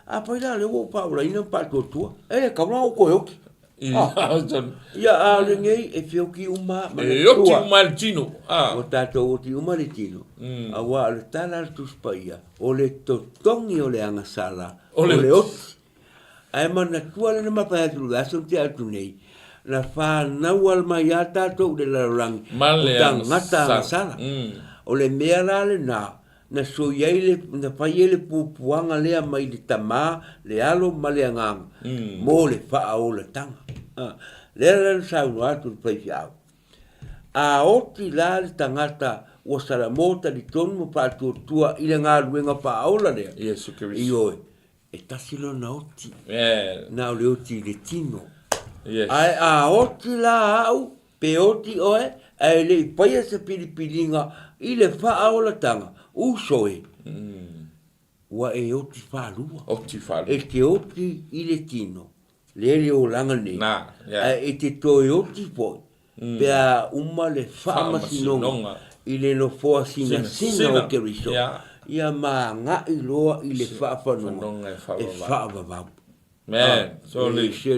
afai la o lea ua ou faaolaina ma faatuatua, e le tatau la ona ou toe oti. Ia, a o lenei e feoti uma lava. E oti uma le tino. Ua tatou oti uma le tino, aua o le tala a le Tusi Paia, o le totogi o le agasala, o le oti. Ae manatua lena ma fai atu i le vaiaso na tea atu nei, na fanau ala mai lava tatou i le lalolagi o tagata agasala. O le mea la lena, na sui ai le, na fai ai le puapuaga lea mai le Tama, le Alo ma le Agaga mo le faaolataga. Lea la na saunoa atu le faifeau, A oti la le tagata ua salamo talitonu ma faatuatua i le galuega faaola lea, ioe, E tasi lona oti, na o le oti i le tino. Yes. Ae a oti la au, pe oti oe, ae le i faia se pilipiliga i le faaolataga, uso e, ua e oti faalua. Oti faalua. E te oti i le tino, lea le olaga nei, Na, yeah. ae e te toe oti foi, pe a uma le faamasinoga i le nofoa sinasina o Keriso, ia ma agai loa i le faafanoga e faavavau. E ese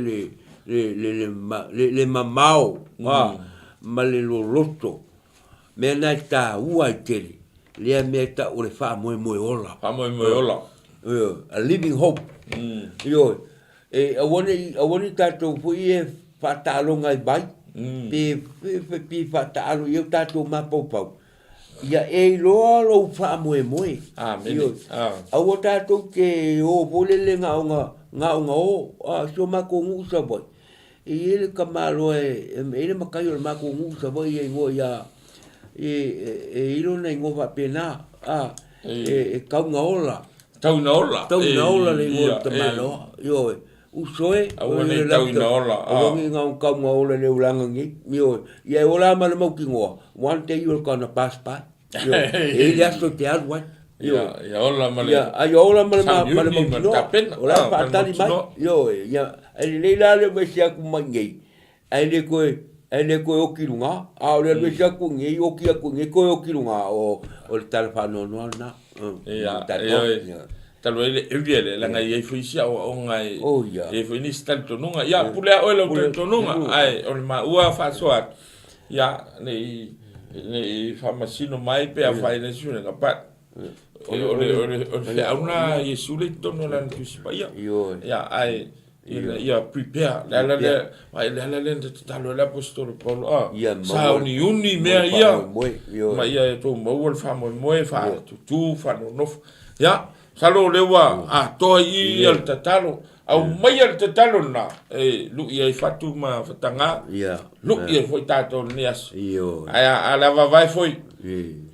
le mamao ma le loloto, mea na e taua ai tele lea mea e tau o le faamoemoe ola. Faamoemoe ola. A living hope. Ioe. E aua ne i, aua ne i tatou foi e faataaloga i vai, pe, pe, pe faataalo i ai o tatou mafaufau, ia e iloa lou faamoemoe. Amene. Ioe. Aua tatou te o foi lele na ona, na ona o. A, si o matou nuu i Savaii, e i ai le tamaloa e, e i ai le matai o le matou nuu i Savaii e igoa ia, e, e i ai lona igoa faapena, a, e, e Taunaola. Taunaola. Taunaola le igoa o le tamaloa. Ioe. Uso e. Aua ne i tauinaola. Aua ne i taunaola i le olaga nei. Ioe. Ia e ola ma le mautinoa, one day you're gonna pass by. Ioe. E i ai le aso e te alu ai. Ioe. Ia ola ma le. Ia, a ia ola ma le ma le mautinoa. O la e faatali mai. Ioe. Ia, e lelei la le alu ese atu mai nei. Ae le toe, ae le toe oti i luga, a o le alu ese atu i inei, oti atu i inei, toe oti i luga, o, o le tala faanoanoa lena. Ia, ioe, talu ai le area lea, leaga e i ai foi isi aoaoga e, oh, ia. e i ai foi nisi talitonuga. Ia, pule a oe lau talitonuga, ae o le maua faasoa atu, ia, ne i, ne i faamasino mai pe afaina i se suiga, but, o le, o le, o le, o le feau lena a Iesu lea i totonu o Lana Tusi Paia. Ioe. Ia, ae, Ina ia prepare, le ala lea, ai le ala lea na tatalo ai le Aposetolo Paulo, a, sauniuni mea ia, ma ia e tou maua le faamoemoe, faatutū, faanonofo. Ia, masalo o lea ua atoa i i le tatalo, aumaia le tatalo lena, e lui ai fatu ma fatagā, lui ai foi tatou i lenei aso. Ae a le avavae foi,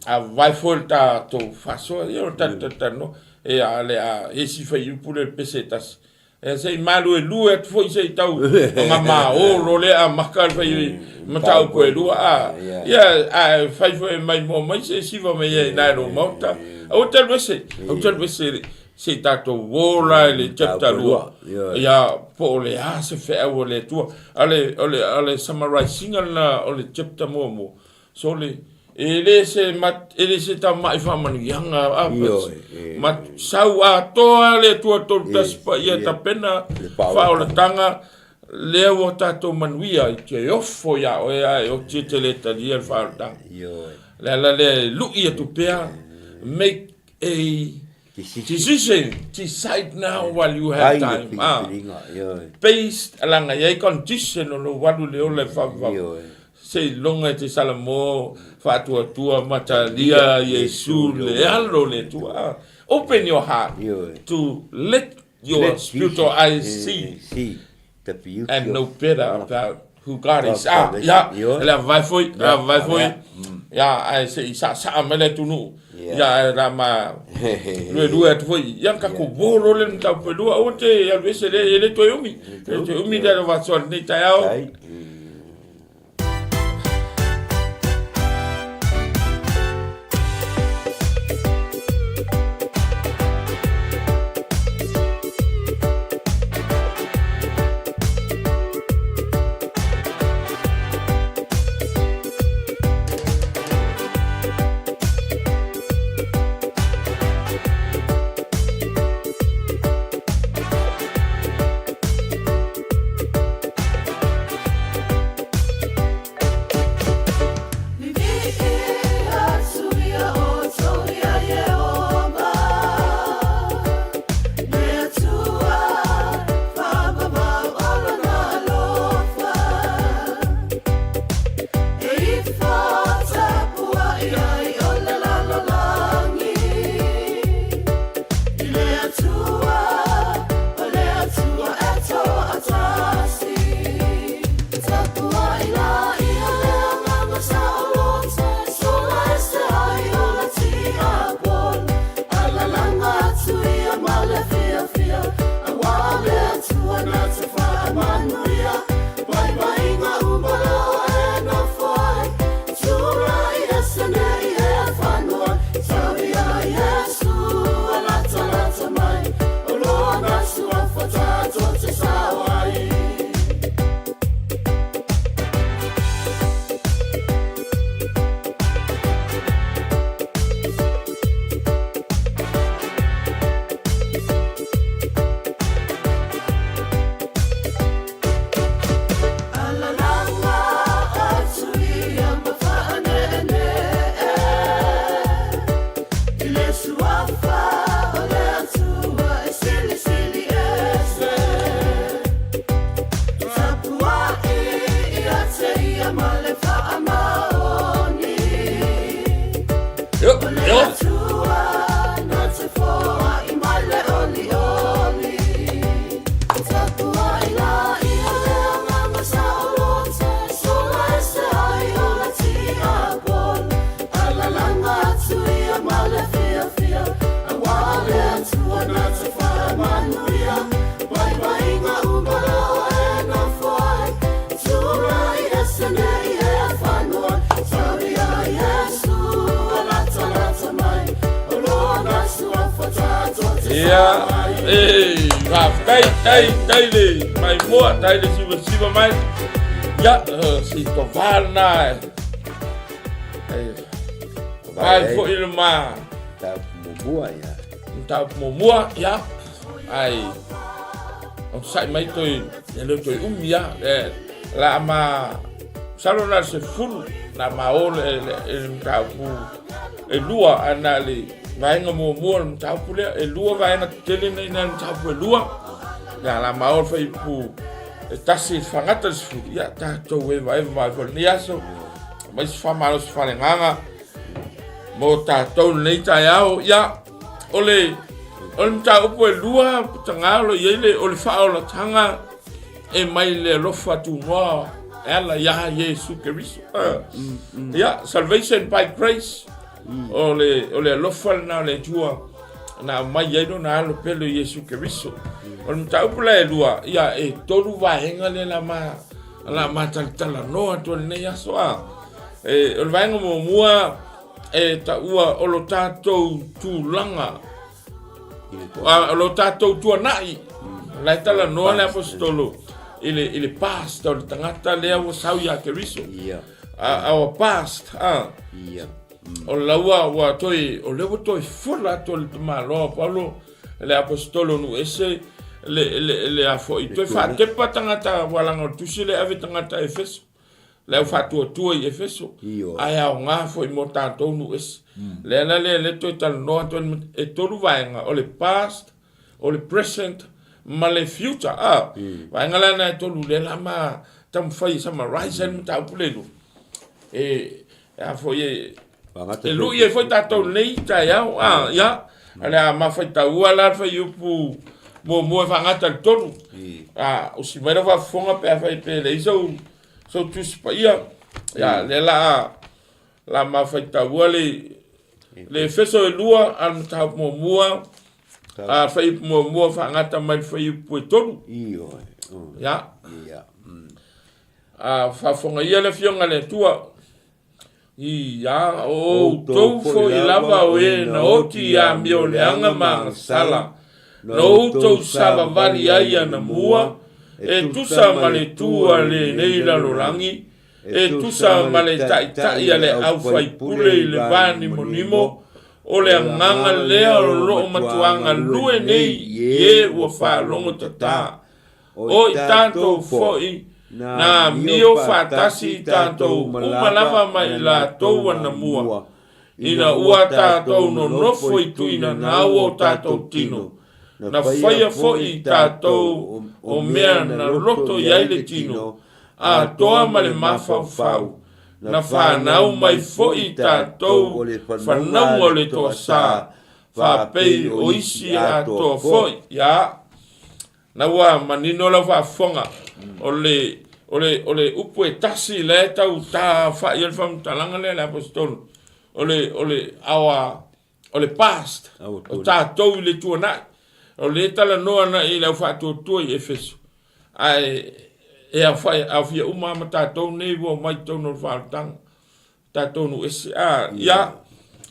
avavae foi le tatou faasoa, ia o le tatou talanoa, e a le a esi faiupu lea i le pese e tasi. Ia se i maluelue atu foi se i tau gamaolo lea amata le fai mataupu e lua a. Ia a fai foi e maimoa mai se siva mai ai i lou maota. Aua te alu ese, aua te alu ese se i tatou ola i le chapter 2. Ia po o le a se feau a le Atua. A o le, o le summarizing lena o le chapter muamua. Sole, e le se mat, e le se tamai faamanuiaga a ma sau atoa le Atua 31 paia tapena faaolataga lea ua tatou manuia i te ofo iā oe ae oti e te le talia le faaolataga. Le ala lea e lui atu pea, make a. Decision, decide now while you have time. Ah. Based laga i ai condition o lou alu i le ola e faavavau. Seiloga e te salamo faatuatua ma talia Iesu le Alo o le Atua. Ah. Open your heart to let your spiritual eyes see and know better about who God is. Ah, ia, e le avae foi, le avae foi. Ia, ae se i saasaa mai le atunuu. Ia, ae la ma luelue atu foi. Ia, ka ko wolo le mataupu e lua, aua te alu ese le, e le toe umi. E le toe umi le faasoa lenei taeao. Ia, e, faafetai, tai, tai le maimoa, tai le sivasiva mai. Ia, se tovā lena e. E, vai foi le ma. Mataupu muamua, ia. Mataupu muamua, ia. Ai, onosai mai toe, e le o toe umi ia. E, la ma, masalo na o le sefulu, na ma o le, le, le mataupu e lua, ae na le vaega muamua o le mataupu lea, e lua vaega tetele nei na le mataupu e lua. Ia, la ma o le fuaiupu e tasi, fagata le sefulu, ia, tatou evaeva mai foi lenei aso, aumai se faamalosi faaleagaga mo tatou lenei taeao. Ia, o le o le mataupu e lua putaga o lo o i ai le o le faaolataga e mai le alofa tunoa e ala iā Iesu Keriso. Ia, salvation by grace, o le o le alofa lena o le Atua na aumai ai lona alo pele o Iesu Keriso. O le mataupu la e lua, ia e tolu vaega lea la ma la ma talatalanoa atu i lenei aso a. E, o le vaega muamua e taua o lo tatou tulaga, o lo tatou tuanai, la e talanoa le aposetolo i le, i le past o le tagata lea ua sau ia Keriso. Yeah. Our past, ah. Yeah. O laua ua toe, o lea ua toe fola atu le tamaloa o Paulo, le aposetolo nu ese, le, le, le a foi, toe faatepa tagata, ua laga o le tusi le ave tagata Efeso. le au faatuatua i Efeso, ae aoga foi mo tatou nuu ese. Le ala lea lea toe talanoa atu ai e tolu vaega, o le past, o le present ma le future. A, vaega la na e tolu lea la ma taumafai e summarize ai le mataupu lea i luga. E, a foi e, e lui ai foi tatou nei taeao. A, ia, o le a mafaitaua la le fuaiupu muamua e faagata i le tolu. A, usi mai lau faafofoga pe afai pe leai sou, sou tusi paia. Ia, lea la a, la mafaitaua le, le Efeso e lua a le mataupu muamua, a fuaiupu muamua faagata mai le fuaiupu e tolu. Ia. A faafofoga ia le Afioga a le Atua. Ia, o outou foi lava o e na oti i amioleaga ma agasala, na outou savavali ai anamua, e tusa ma le tu a lenei lalolagi, e tusa ma le taitai a le aufaipule i le va nimonimo, o le agaga lea o lo o matuā galue nei i e ua faalogo tatā. O i tatou foi, na amio faatasi i tatou uma lava ma i latou anamua, ina ua tatou nonofo i tuinanau o tatou tino, na faia foi i tatou o mea na loto i ai le tino, atoa ma le mafaufau, na fanau mai foi i tatou fanauga o le toasā, faapei o isi atoa foi. Ia. Na ua manino lau faafofoga, o le, o le, o le upu e tasi la e tau tafai ai le faamatalaga lea a le Aposetolo, o le, o le, our, o le past, o tatou i le tuanai. O lea e talanoa agai i le au faatuatua i Efeso, ae e aofia uma lava ma tatou nei ua omai i totonu o le faaolataga. Tatou nuu ese. A, ia,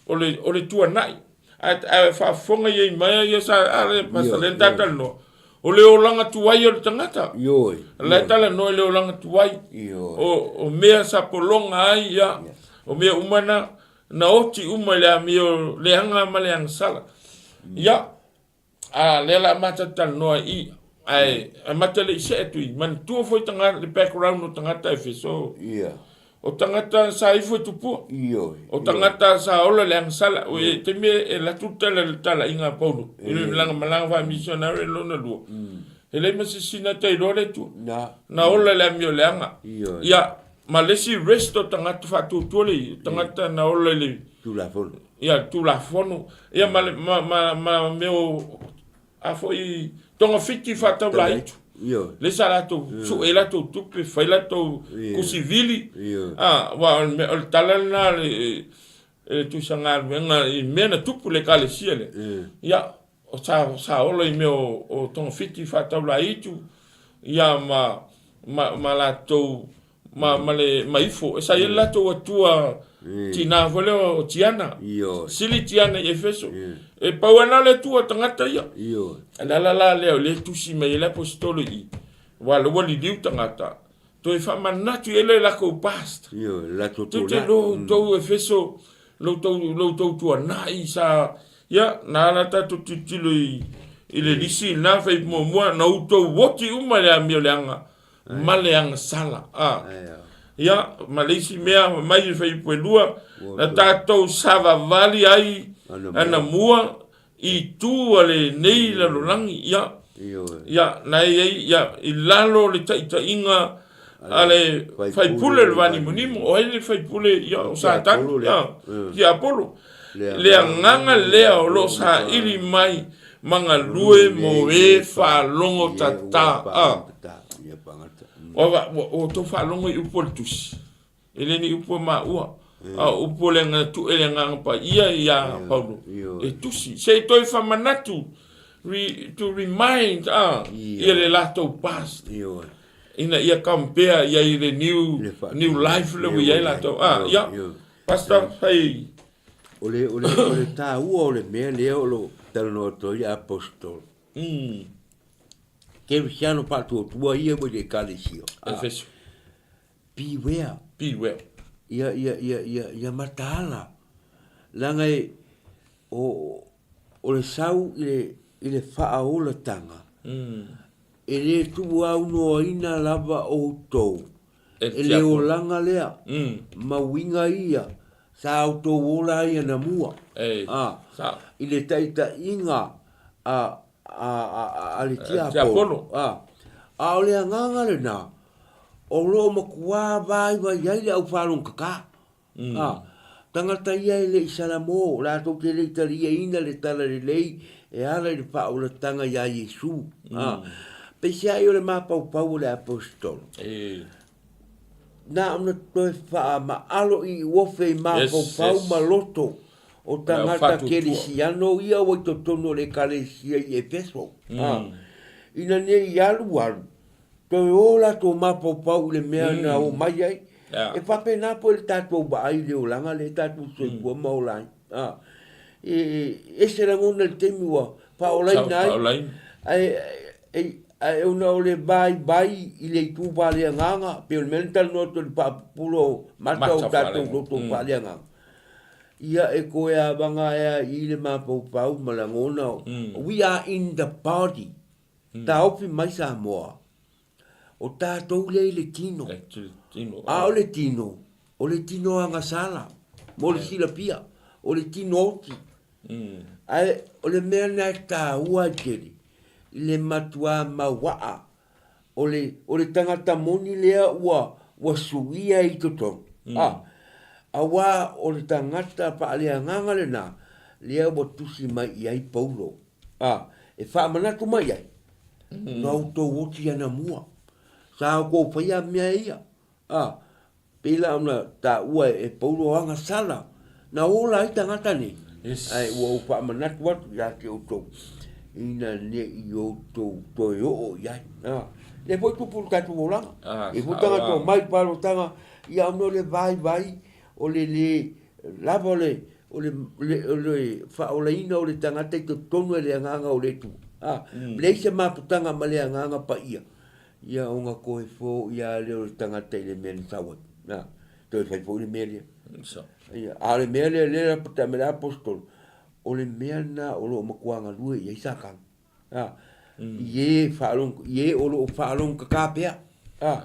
o le, o le tuanai. Ae, ae faafofoga i ai mai ia sa, a le, Pastor Len ta talanoa, o le olaga tuai o le tagata. Ioe. La e talanoa i le olaga tuai. Ioe. O, o mea sa pologa ai, ia, o mea uma na, na oti uma i le amio leaga ma le agasala. Ia, A lea la amata talanoa i ae amata le i see atu i manatua foi tagata le background o tagata Efeso. Ia. O tagata sa ifo i tupua. Ioe. O tagata sa ola le agasala. O e taimi e alu atu le talaiga a Paulo i le lana malaga faa-missionary lona lua. E leai ma se isi na ta iloa le Atua. Na. Na ola i le amioleaga. Ioe. Ia, ma le isi rest o tagata faatuatua le i, o tagata na ola i le Tulafono. Ia, le Tulafono, ia ma le, ma, ma, ma mea o, a foi, togafiti faataulaitu. Ioe. Lea sa latou sue ai latou tupe, fai latou kusivili. Ioe. A, aua o le mea, o le tala lena a le, le Tuisa Galuega i mea na tupu i le Ekalesia lea. Ia, o sa, sa ola i mea o, o togafiti faataulaitu, ia ma, ma, ma latou ma, ma le ma ifo. E sa i ai le latou atua tina foi lea o Tiana. Sili Tiana i Efeso. E pau lava na o le atua tagata ia. O le ala la lea o lea e tusi mai ai le Aposetolo i i, aua o lea ua liliu tagata, toe faamanatu i ai le latou past. Tou te iloa outou Efeso, lo outou tuanai sa, ia, na ala tatou tilotilo i le lisi lena fai muamua, na outou oti uma i le amioleaga ma le agasala. A. Ia, ma le isi mea mai le fuaiupu e lua, na tatou savavali ai anamua i tu a lenei lalolagi. Ia, ia, na i ai, ia, i lalo o le taitaiga a le faipule o le vanimonimo. O ai le faipule? Ia, o Satani, ia, tiapolo. Le agaga lea o lo o saili mai ma galue mo e faalogo tatā. A. Ua outou faalogo i upu o le Tusi, e le ni upu a maua, a o upu o le Agaga e le Agaga Paia ia Paulo e tusi, se i toe faamanatu, to remind a, ia le latou past, ina ia compare i ai le new life lea ua i ai latou. A, ia, Pastor, fai. O le, o le, o le taua o le mea lea o lo o talanoa atu ai le Aposetolo. Kerisiano faatuatua ia ua i le Ekalesia. Efeso. Beware. Beware. Ia, ia, ia, ia, ia mataala. Leaga e, o, o le sau i le, i le faaolatanga, e le tuuaunoaina lava outou. E le olaga lea ma uiga ia sa outou ola ai anamua, a, i le taitaiga a, a, a, a le tiakono. A, a o le agaga lena, o lo o matuā vaivai ai le aufalogakakā. A, tagata ia e le i salamo, latou te le i taliaina le talalelei e ala i le faaolataga iā Iesu. A, peiseai o le mapaupau o le Aposetolo, na ona toe faamaalo i uofe i mafaufau ma loto o tagata kerisiano ia ua i totonu o le Ekalesia i Efeso, a, ina ne i alualu Toe o latou mafaufau i le mea na omai ai. E faapena foi le tatou vaai i le olaga lea tatou te soifua ma ola ai. E ese lagona i le taimi ua faaolaina ai, ae ona o le vaivai i le itu faaleagaga, pei o le mea lea na talanoa atu ai i le faapupula o mata o tatou loto faaleagaga, ia e toe avaga ai lava i i le mafaufau ma lagona, we are in the body. Taofi mai Samoa, o tatou lea i le tino. A o le tino, o le tino agasala, mo le silafia, o le tino oti. Ae o le mea lena e taua ai tele, i le matuā mauaa o le, o le tagata moni lea ua, ua suia i totonu, a, aua o le tagata faaleagaga lena, lea ua tusi mai i ai Paulo. A, e faamanatu mai ai, na outou oti anamua, sa outou faia mea ia. A, pei la ona taua e Paulo agasala, na ola ai tagata nei, ae ua ou faamanatu atu ia te outou, ina ne i outou toe oo i ai. A, lea foi tupu i le tatou olaga, e foi tagata omai i palotanga, ia ona o le vaivai, o le le lava o le, o le, o le faaolaina o le tagata i totonu e le Agaga o le Atua. A, leai se mafutaga ma le Agaga Paia, ia ona toe foia lava lea o le tagata i le mea na sau ai. A, toe fai foi le mea lea. Ia, a o le mea lea, lea la me le aposetolo, o le mea lena o lo o matua galue i ai Satana. A, i e faalogo, i e o lo o faalogokakā pea, a,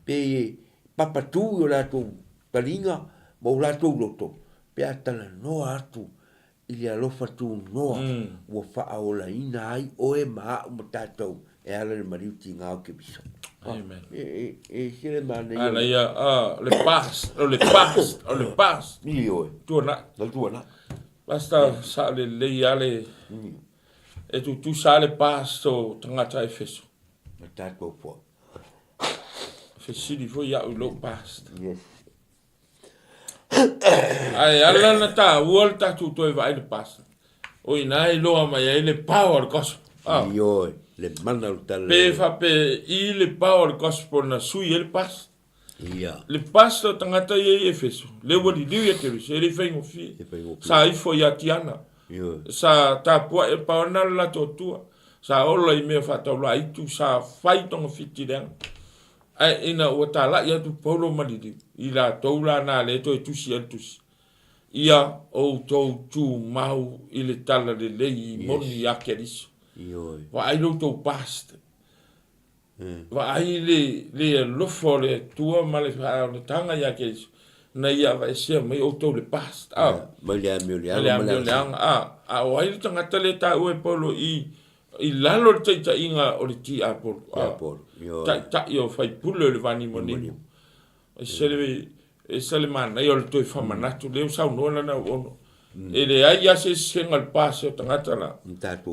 pe papatū i o latou taliga ma o latou loto, pe a talanoa atu i le alofa tunoa ua faaolaina ai oe ma a'u ma tatou e ala i le maliu tiga o Keriso. Amen. E, e, e se le manaia. Ana ia, a, le pas, o le pas, o le pas. Ioe. Tuanai. Le tuanai. Pastor, sa lelei lava le E tutusa lava le past o tagata Efeso. Ma tatou foi. Fesili foi au i lou past. Yes. Ae ala na taua le tatou toe vaai le past. O ina e iloa mai ai le power o le gospel. Ah. Ioe, le mana o le tala. Pe fape i le power o le gospel na sui ai le past. Ia. Le past o tagata ia i Efeso, le ua liliu ia Keriso, e le i faigofie. E faigofie. Sa ifo ia Tiana. Ioe. Sa tapuai e pau ana le latou Atua. Sa ola i mea faataulaitu, sa fai togafiti leaga. Ae ina ua talai atu Paulo ma liliu, i latou la na le toe tusi ai le tusi. Ia outou tumau i le talalelei i moni ia Keriso. Ioe. Vaai lo outou past. Vaai le, le alofa o le Atua ma le faaolataga ia Keriso, na ia aveesea mai outou le past. A. Mai le amio leaga ma le amio leaga. A, a o ai le tagata lea e taua e Paulo i, i lalo o le taitaiga o le tiapolo. Tiapolo, ioe. Taitai o faipule o le vanimonimo. E se le, e se le manaia o le toe faamanatu, lea ua saunoa lana auauna. E leai lava se eseesega o le past o tagata la,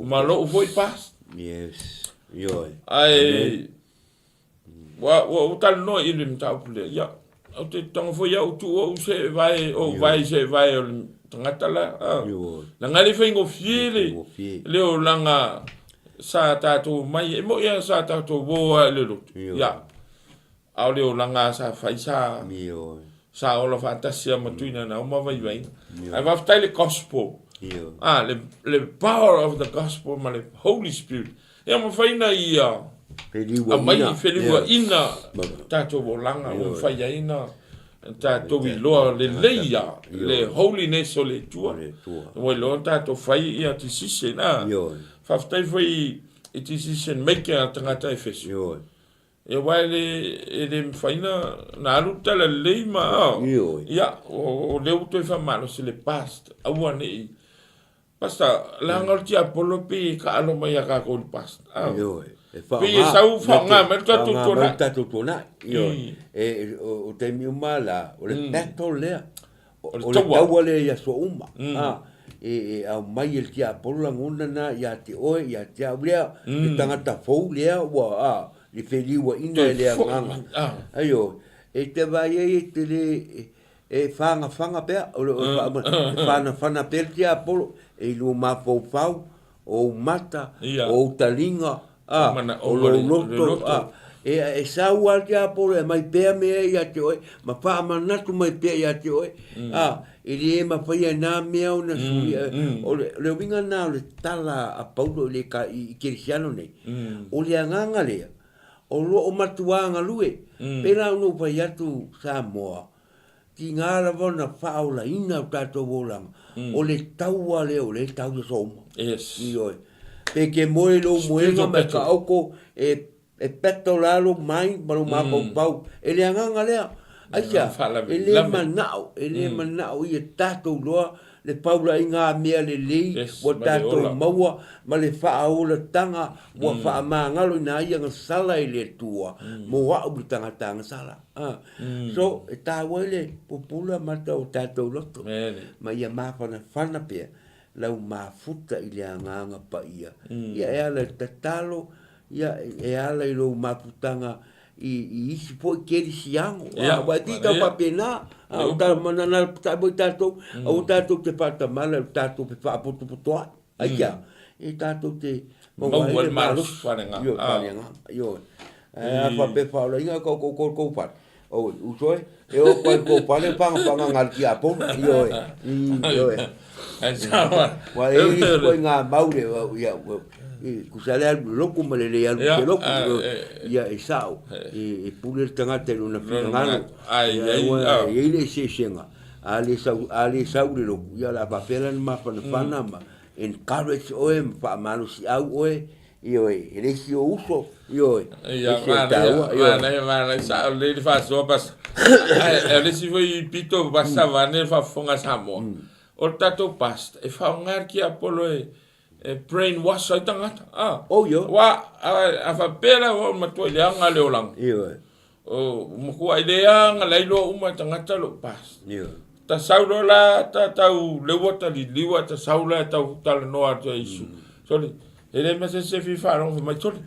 ma lou foi past. Yes. Ioe. Ae ua ua ou talanoa i le mataupu lea, ia, ou te tago foi au tuu ou se vae, ou vae se vae o le tagata la. Ioe. Leaga e le faigofie le, Faigofie. le olaga sa tatou omai, e moni lava sa tatou o lava i le lotu, ia, A o le olaga sa fai sa sa ola faatasi lava ma Tuinanau ma Vaivaiga. Ae faafetai le gospel. A le le power of the gospel ma le Holy Spirit. Ia mafai na ia aumai feliuaina tatou olaga ua mafai ai na tatou iloa lelei ia le holiness o le Atua. Ua iloa ona tatou fai ia decision. A faafetai foi i decision maker a tagata Efeso. Ia aua e le, e le mafai na, na alu le tala lelei ma, Ioe. ia, o, o lea ua toe faamalosi le past, aua ne i, Pastor, leaga o le tiapolo pei e taalo mai ia tatou i le past. Ioe. E Pei e sau faaaoga mai le tatou tuanai. Mai le tatou tuanai. Ioe. E, o taimi uma la, o le battle lea. O le taua lea i aso uma. E, e aumai e le tiapolo lagona na ia te oe, ia te au lea, le tagata fou lea ua, a, le feliuaina e le agaga. Aio, e te vaai ai e te le, E fagafaga pea, o le e fanafana pea le tiapolo, e i lou mafaufau, o ou mata, o ou taliga, a, o lou loto, a. E, e sau lava le tiapolo e aumai pea mea ia te oe, ma faamanatu mai pea ia te oe, a, e le mafai e na mea ona suia. O le, o le uiga lena o le tala a Paulo i le i Kerisiano nei, o le agaga lea, o lo o matua galue, pei la ona ou fai atu Samoa, Tiga lava ona faaolaina o tatou olaga, o le taua lea o lea e tau i aso uma. Yes. Ioe. Pe ke moe i lou moega ma e taoko, e, e battle la lou mind ma lou mafaufau. E le agaga lea. Aisea? E le manao, e le manao ia tatou loa le paulaiga a mea lelei Yes, ua ma le tatou ola. maua ma le faaolataga ua faamagalo ina ai agasala i le Atua mo au le tagata agasala. A. So, e taua ai le pupula mata o tatou loto, ma ia mafanafana pea lau mafuta i le agaga paia. Ia e ala i le tatalo, ia e ala i lou mafutaga i, i isi foi kerisiano. Ia, Aua e pei tau faapena, a o ta manana foi tatou, aua tatou te faatamala i lo tatou fefaapotopotoai. Aitea, e tatou te maua ai le malosi. Ioe, faaleagaga. Ioe. Ae a faapea faaolaina kou kou kou kou fale. Oi, uso e, e o atu ai i kou fale pagapaga ngal tiapono. Ioe. Ioe. Ua e i isi foi ngā mau le, ia, tusa le alu i le lotu ma le le alu i te lotu. Ia, e sao, e pule le tagata i lona finagalo. Ia, e i ai le eseesega. A le sau, a le sau le lotu, ia o le a faapea la ona mafanafana ma encourage oe ma faamalosiau oe, ioe, e le isi ou uso, ioe, Ia, ese e taua, ioe. Manaia, manaia, sao lelei le faasoa pasa. Ae, o le isi foi pito pasa vaeane le faafofoga a Samoa, o le tatou past, e faaaoga le tiapolo e, e brain wash ai tagata. Ah. Oh, ioe. Aua, a, a faapea la ua matua i le aga le olaga. Ioe. O, matua i le aga la iloa uma e tagata lou past. Ioe. Ta sau loa la, ta tau leua ta liliua, ta sau la e tau talanoa atu e Iesu. Sole, e le mea se isi e fia faalogo fai mai, sole,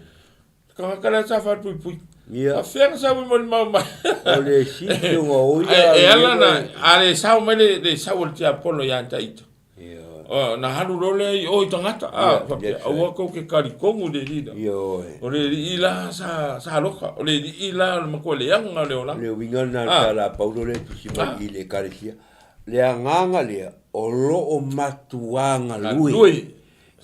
le tagata lea sa falepuipui. Ia. A fea na sau ai molimau mai? O le sisi o oia. E, e ala na, a le sao mai le, le sau o le tiapolo ia te ita. Ioe. Na alu loa lea i o i tagata, a, faapea, aua kou ke talitonu i le alii la. Ioe. O le alii la sa, sa alofa, o le alii la o le matua leaga o le olaga. O le uiga lena o le tala a Paulo lea e tusi mai i le Ekalesia, le agaga lea o lo o matuā galue. Galue.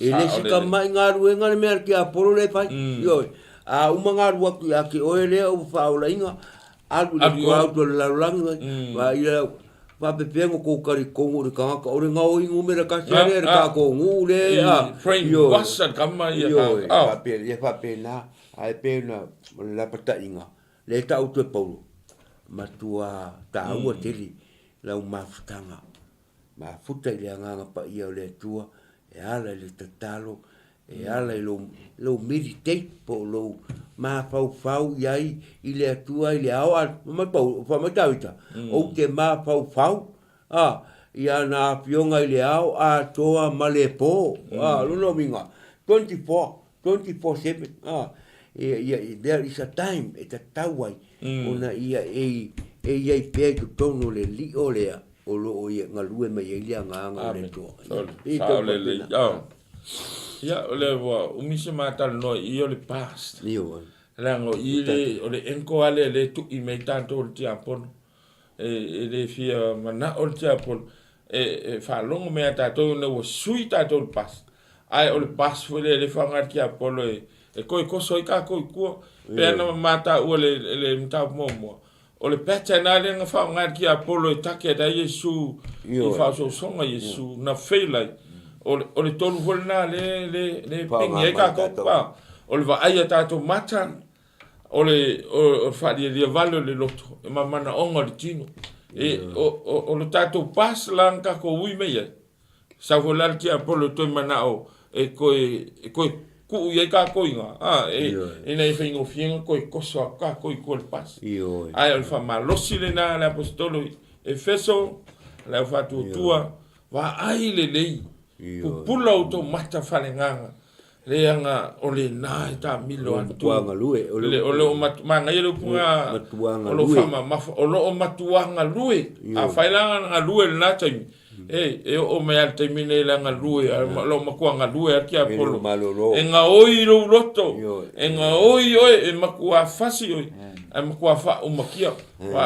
E le se tamai galuega le mea a le tiapolo lea e fai. Ioe. A uma galu atu ia te oe lea ua faaolaina, alu i le crowd o le lalolagi, vaai faapefea ona tou talitonu i le tagata o le gaoi numera tasi lava lea i le tatou nuu lea, a. Brainwash le tama ia. Ioe, e faapena, ae pei ona o le lapataiga, lea e tau atu e Paulo, matua taua tele lau mafutaga. Mafuta i le Agaga Paia o le Atua e ala i le tatalo, e ala i lou, lou meditate po o lou mafaufau i ai i le Atua i le ao a, fai mai Paulo, fai mai Tavita, ou te mafaufau, a, i ana afioga i le ao atoa ma le po. A, lona uiga, 24, 24/7, a, ia, there is a time e tatau ai ona ia e, e i ai pea i totonu o le lio lea o lo o ia galue mai ai le agaga o le Atua. Ia, sao lelei. Ia, o le ua umi se ma talanoa i i o le past. Ioe. Leaga o i le, o le enko lava lea o lea e tui mai tatou le tiapono. E, e le fia manao le tiapono e, e faalogo mai ia tatou ina ua sui tatou le past. Ae o le past foi lea e le faaaoga le tiapolo e, e toe toso ai tatou i tua. Pei ona ma taua le, le mataupu muamua, O le pattern lava lea na faaaoga e le tiapolo e target ai Iesu i faaosoosoga Iesu na fail ai. O le, o le tonu foi lena lea, lea, lea e pengi ai tatou. O le vaai a tatou mata, O le o le faalialia vale o le loto ma manaoga o le tino. E o le tatou past la na tatou ui mai ai, sau foi la le tiapolo e toe manao e toe tuu i ai tatou i ina, ina ia faigofie ona toe toso atu tatou i tua i le pasi. Ae o le faamalosi lena a le Aposetolo i Efeso, le au faatuatua, vaai lelei, pupula outou mata faaleagaga, leaga o lena e taamilo atu. O lo o manaia le upu lena, o lo o faamamafa, o lo o matua galue. Afai la na galue i lena taimi, E, e oo mai lava i le taimi lenei la galue, o lo o matua galue lava le tiapolo. E gaoi lou loto, e gaoi oe, e matua fasi oe, ae matua faaumakia.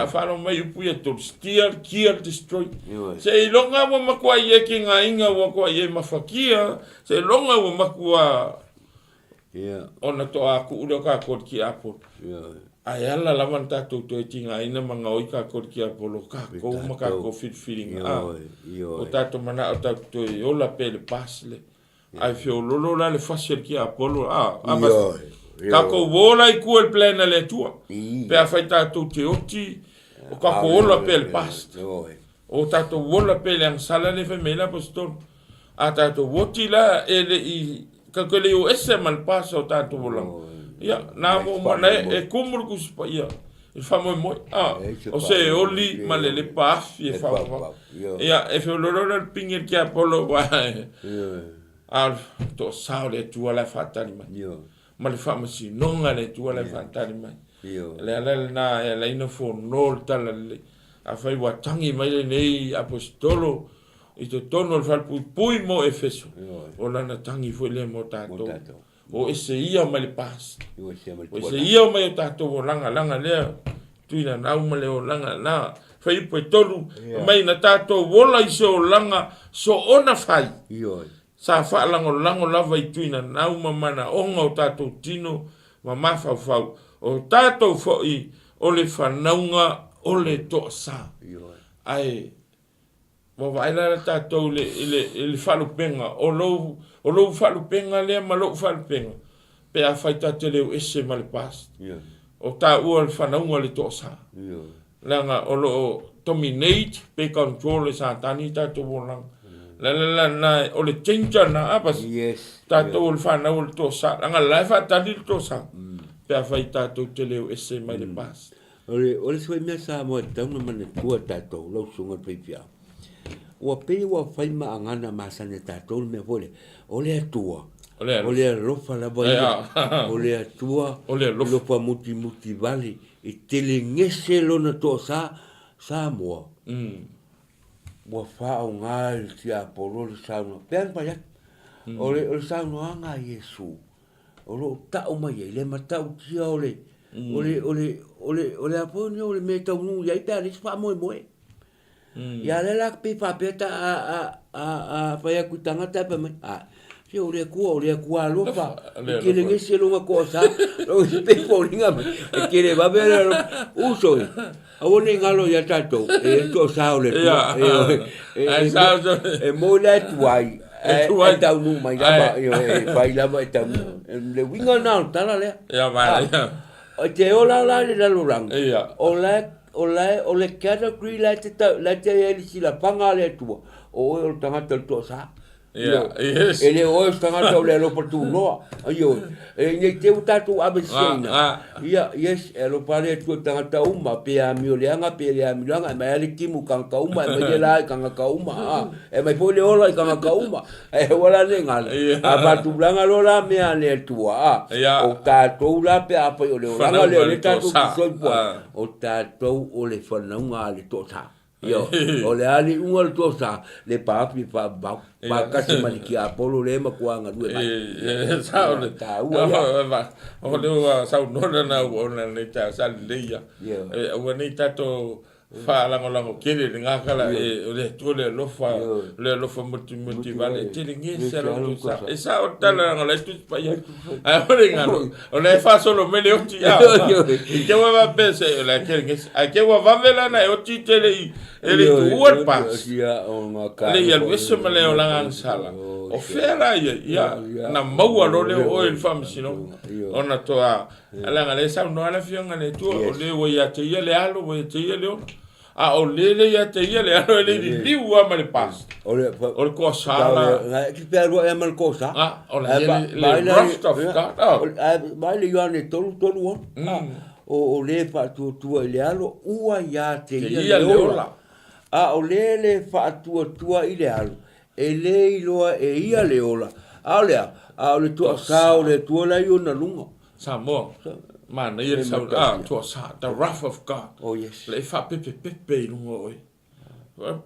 Faalogo mai upu ia, to steal, kill, destroy. Seiloga ua matua i e tigaina ua matua i e mafatia, seiloga ua matua ona toa tuu lea o tatou i le tiapolo. Ae ala lava ona tatou toe tigaina ma gaoi tatou i le tiapolo, o tatou ma tatou filifiliga. O tatou manao tatou te toe ola pea i le past lea. Ae feololo la le fasi a le tiapolo, tatou o la i tua i le plan a le Atua. Pe afai tatou te oti, o tatou ola pea i le past. O tatou ola pea i le agasala lea e fai mai ai le Aposetolo. A tatou oti la e le i tatou te le i o ese ma le pasa o tatou olaga. Ia, na mo uma na e kumu le Tusi Paia i le faamoemoe. A, o se oli ma le lepa afi e faavavau. Ia, e feoloolo la le pigi a le tiapolo aua e, a o le toasā o le Atua la e faatali mai. Ma le faamasinoga a le Atua la e faatali mai. O le ala lena e ala ai ona fono le Talalelei. Afai ua tagi mai lenei Aposetolo i totonu o le falepuipui mo Efeso, o lana tagi foi lea mo tatou. O ese ia mai le past. O ese ia mai o tatou olaga laga lea tuinanau ma le olaga na faiupu e tolu mai na tatou ola i se olaga soona fai. Sa faalagolago lava i tuinanau ma manaoga o tatou tino ma mafaufau, o tatou foi o le fanauga o le toasa. Ae ua vaai la tatou i le faalupega, o lou faalupega lea ma lou faalupega, pe afai ta te le o ese ma le past, o taua o le fanauga o le toasa. Leaga o lo o dominate pe control e Satani tatou olaga. Le ala la lena, o le danger lena, a pasi? Tatou o le fanau o le toasa, leaga o la e faatali le toasa, pe afai tatou te le o ese mai le past. O le, o le isi foi mea Samoa e tatau ona manatua e tatou, lau susuga i le faifeau, ua pei ua fai ma agana masani a tatou le mea foi lea, o le Atua, o le alofa lava ia, o le Atua, o le alofa mutimuti vale, e telegese lona toasa Samoa, ua faaaoga e le tiapolo le saunoaga, pei lava ona fai atu, o le saunoaga a Iesu, o lo o tau mai ai le matautia o le, o le, o le, o le, o le a foi lenei o le mea e taunuu i ai pe a leai se faamoemoe. Ia lea la pei faapea ta a a a a fai atu i tagata ae fai mai, a, se o le Atua, o le Atua alofa, e tele gese lona toasa, pei foliga mai, e tele vave le alofa. Uso e, aua ne i galo ia tatou, e i ai toasa o le Atua. E moi la e tuai, ae taunuu mai lava, e fai lava e taunuu. Le uiga lena o le tala lea. E te ola la i le lalolagi, o la e, o la e, o le category la e te, la e te i ai le silafaga a le Atua, o oe o le tagata o le toasa. Yes. E le o oe o se tagata o le alofa tunoa. Ioe. E nei te i ua tatou aveseseina. Ia, yes, e alofa le Atua i tagata uma, pe amio leaga, pe le amio leaga, e aumai lava le timu i tagata uma, e aumai le la i tagata uma, a, e aumai foi le ola i tagata uma. Ae aua la ne i galo. A faatulaga loa la mea a le Atua, a, o tatou la pe afai o le olaga lea o lea tatou te soifua ai, o tatou o le fanauga a le toasa. Ioe. O le a le iuga o le toasa, le paafi e faavavau, faatasi ma le tiapolo lea e matua galue mai. E sao le taua ia. O lea ua saunoa lana auauna i lenei taeao, sa lelei ia. Aua nei tatou faalagolago tele i lena tala, o le Atua le alofa, le alofa mutimuli vale, e tele gese a lo sa. E sao le tala leaga o la e Tusi Paia. Ae o le galo, o la e faasolo mai le oti, a, i te ua faapea se, o la e tele gese. Ae te ua vave la na e oti tele i, e le tuua le pas. Le i alu ese ma le olaga agasala. O fea la ia, ia, na maua loa lea o oe i le faamasinoga. Ona toa. Leaga lea e saunoa le Afioga i le Atua, o le ua ia te ia le alo, ua ia te ia le ola. A o le le ia te ia le alo, e le liliu lava ma le pastor. O le, O le toasa la. E te fealuai lava ma le toasa. Ah, o la ia le wrath of God. Ah. Vaai le Ioane 3, 3, 6. O, o le faatuatua i le alo, ua ia te ia le ola. A o le le faatuatua i le alo, e le iloa e ia le ola. A o le a? A o le toasa o le Atua la i ona luga. Samoa, manaia le sau, ah, toasa, the wrath of God. Oh yes. Le faapepepepe i luga o oe.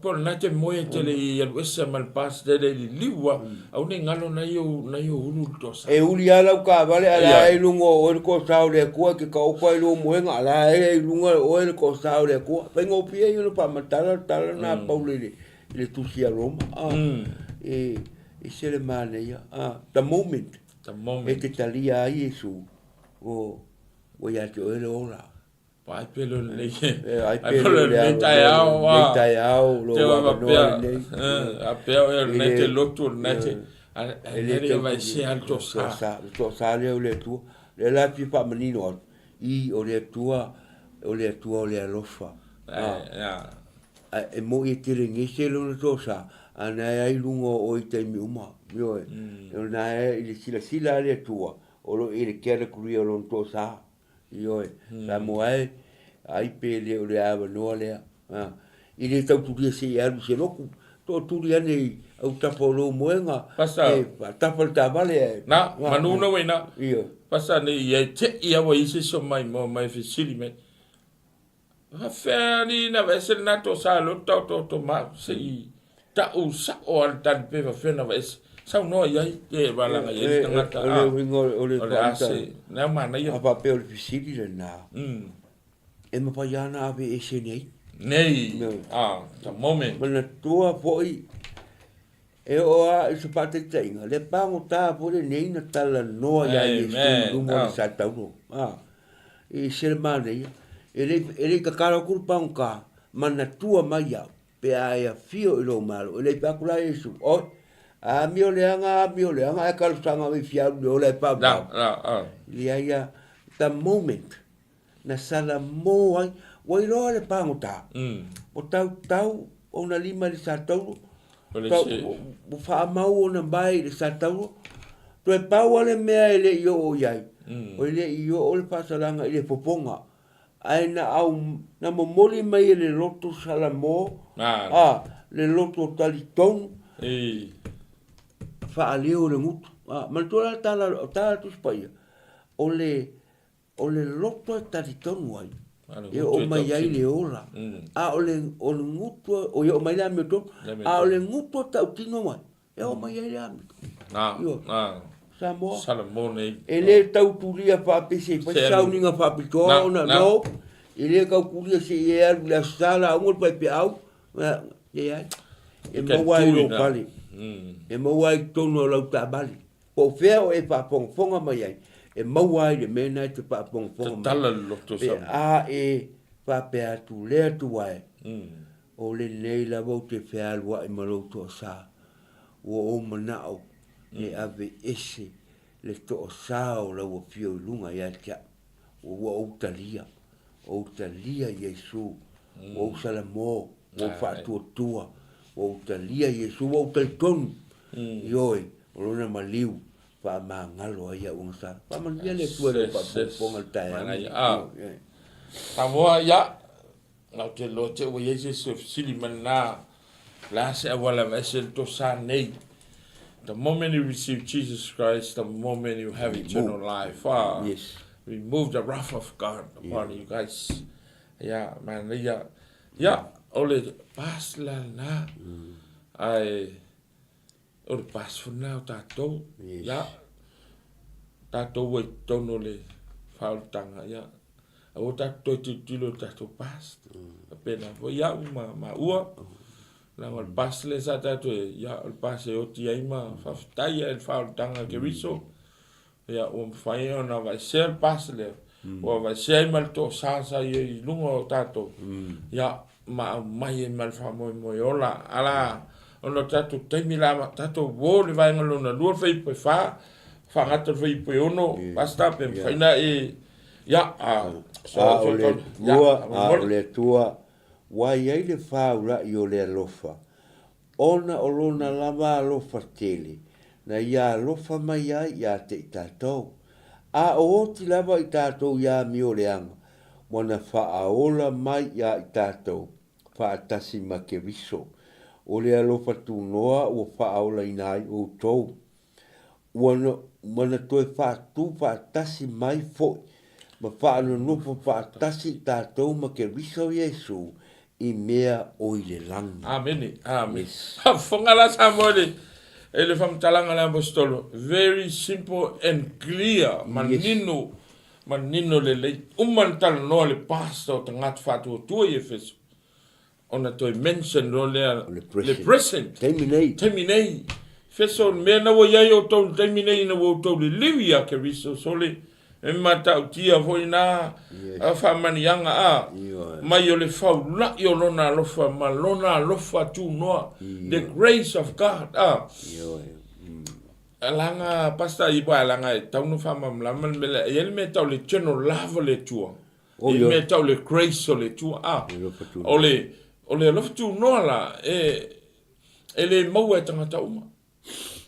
Po o lena e te moe e te le i alu ese ma le pastor e le i liliu lava, aua ne i galo nai ou, nai ou ulu le toasa. E uli lava lau taavale a la e i luga o oe le toasa o le Atua e te taoto ai i lou moega, a la e i luga o oe le toasa o le Atua. Faigofie ia ona faamatala le tala lena a Paulo i le tusi a Roma. E ese le manaia. The moment The moment. e te talia ai Iesu, ua ia te oe le ola. Ai pele o lenei. Ai pele o lenei taeao. Lenei taeao, lo avanoa lenei. A pea o lenei te lotu o lenei te. E le tau vaesea le toasa. Le toasa lea o le Atua. Lea la fia faamanino atu, i o le Atua, o le Atua o le alofa. E moi e tele gese lona toasa, a na e ai luga o oe i taimi uma. Ioe. O na e i le silasila a le Atua, o lo i le category o lona toasa. Ioe, Samoa e, ai pe le o le avanoa lea. A, i le tau tulia se i alu i se lotu, tootuli ane i autafa o lou moega, Pasa. e faatafa le taavale ae. Na, manu na ua ina. Ioe. Pasa ne i ai te i aua i se isi o maimoa mai e fesili mai. Faafefea alii na aveese lena tosa lotu taotooto ma se i ta'u sa'o a le tali pe faafefea na aveese. Saunoa i ai te valaga i ai le tagata O le uiga o le o le a se lea manaia. A faapea o le fesili lena, e mafai lava ona aveese nei. Nei, a, the moment. Manatua foi E oo lava i se faataitaiga, le pagota foi lenei na talanoa ia Iesu i luma o le satauro. A, i se le manaia, e le, e le i tatalo atu le pagota, manatua mai au, pe a e afio i lou malo. E le i fai atu la Iesu, Oi, amio leaga, amio leaga, ae talosaga mai fia alu i le ola e paopao. Leai a, the moment na salamo ai, ua iloa le pagota, ua tautau ona lima i le satauro, ua faamau ona mae i le satauro, toe pau lava le mea e le i oo i ai, e le i oo le faasalaga i le fofoga, ae na au, na momoli mai e le loto salamo, a, le loto talitonu, faaleo le gutu. Manatua la le tala, o tala a le Tusi Paia, o le O le loto e talitonu ai, e oo mai ai le ola, a o le, o le gutu, o e oo mai le amiotonu, a o le gutu e tautino mai, e oo mai ai le amiotonu. Na, na. Samoa. Salamo nei. E le tau tulia faapea se i fai se sauniga faapitoa ona, no, e le tau tulia se i e alu i le Aso Sa lauga le faifeau, leai. E maua ai i lou fale, e maua ai i totonu o lau taavale. Po o fea o e faafogafoga mai ai, e maua ai le mea lena e te faafogafoga mai. Tatala le loto Pe a e faapea atu le Atua e, o lenei lava ou te fealuai ma lou toasa, ua ou manao e aveese le toasa o lau afio i luga ia te au. Ua ou talia, ou talia Iesu, ua ou salamo, ua ou faatuatua, ua ou talia Iesu, ua ou talitonu i oe, o lona maliu faamagalo ai au agasala. Faamanuia le Atua i lau faafogafoga i le taeao lenei. Samoa, ia, ou te iloa te ua i ai se isi o fesili mai lena, o le a se auala e aveese le tosa nei? The moment you receive Jesus Christ, the moment you have eternal life. Ah, yes. Remove the wrath of God upon you guys. Ia, manaia. Ia, o le pas la lena. Ae, O le pass foi lena o tatou. Yes. Ia, tatou ua i totonu o le faaolataga, ia, aua tatou toe tilotilo i le tatou pass. Faapena foi au ma maua, leaga o le pass lea sa tatou i ai, ia, o le pass e oti ai ma faafetai ai i le faaolataga a Keriso. Ia, ua mafai ona aveesea le pass lea, ua aveesea ai ma le toasa sa i ai i luga o tatou, ia, ma aumai ai ma le faamoemoe ola. Ala, ona o tatou taimi la, tatou uo i le vaega lona lua, le fuaiupu e 4, faagata le fuaiupu e 6, Pastor, pe mafai ona e Ia, a, so, A o le Atua, a o le Atua, ua i ai le fāulaʻi o le alofa, ona o Lona lava alofa tele, na Ia alofa mai ai iā te i tātou. A o oti lava i tātou iā mioleaga, ua na faaola mai iā i tātou, faatasi ma Keriso. O le alofa tunoa ua faaolaina ai outou. Ua na, ua na toe faatū faatasi mai foi ma faanonofo faatasi i tatou ma Keriso Iesu i mea o i le lagi. Amene, amene. Yes. Faafofoga la Samoa i le, i le faamatalaga a le Aposetolo, very simple and clear, manino, manino lelei. Uma ona talanoa le pastor o tagata faatuatua i Efeso, ona toe mention loa lea le present. Taimi nei. Taimi nei. Feso, le mea na ua i ai outou i le taimi nei ina ua outou liliu ia Keriso, so le e matautia foi na yes. faamaniaga a mai o le faula'i o lona alofa ma lona alofa tunoa, the grace of God a. Alaga pastor i wa alaga e tau no faamalamalama le mea lea, e i ai le mea e tau le general love o le Atua. Oh, I mea tau le grace o le Atua. A, o le, o le alofa tunoa la, e, e le maua e tagata uma.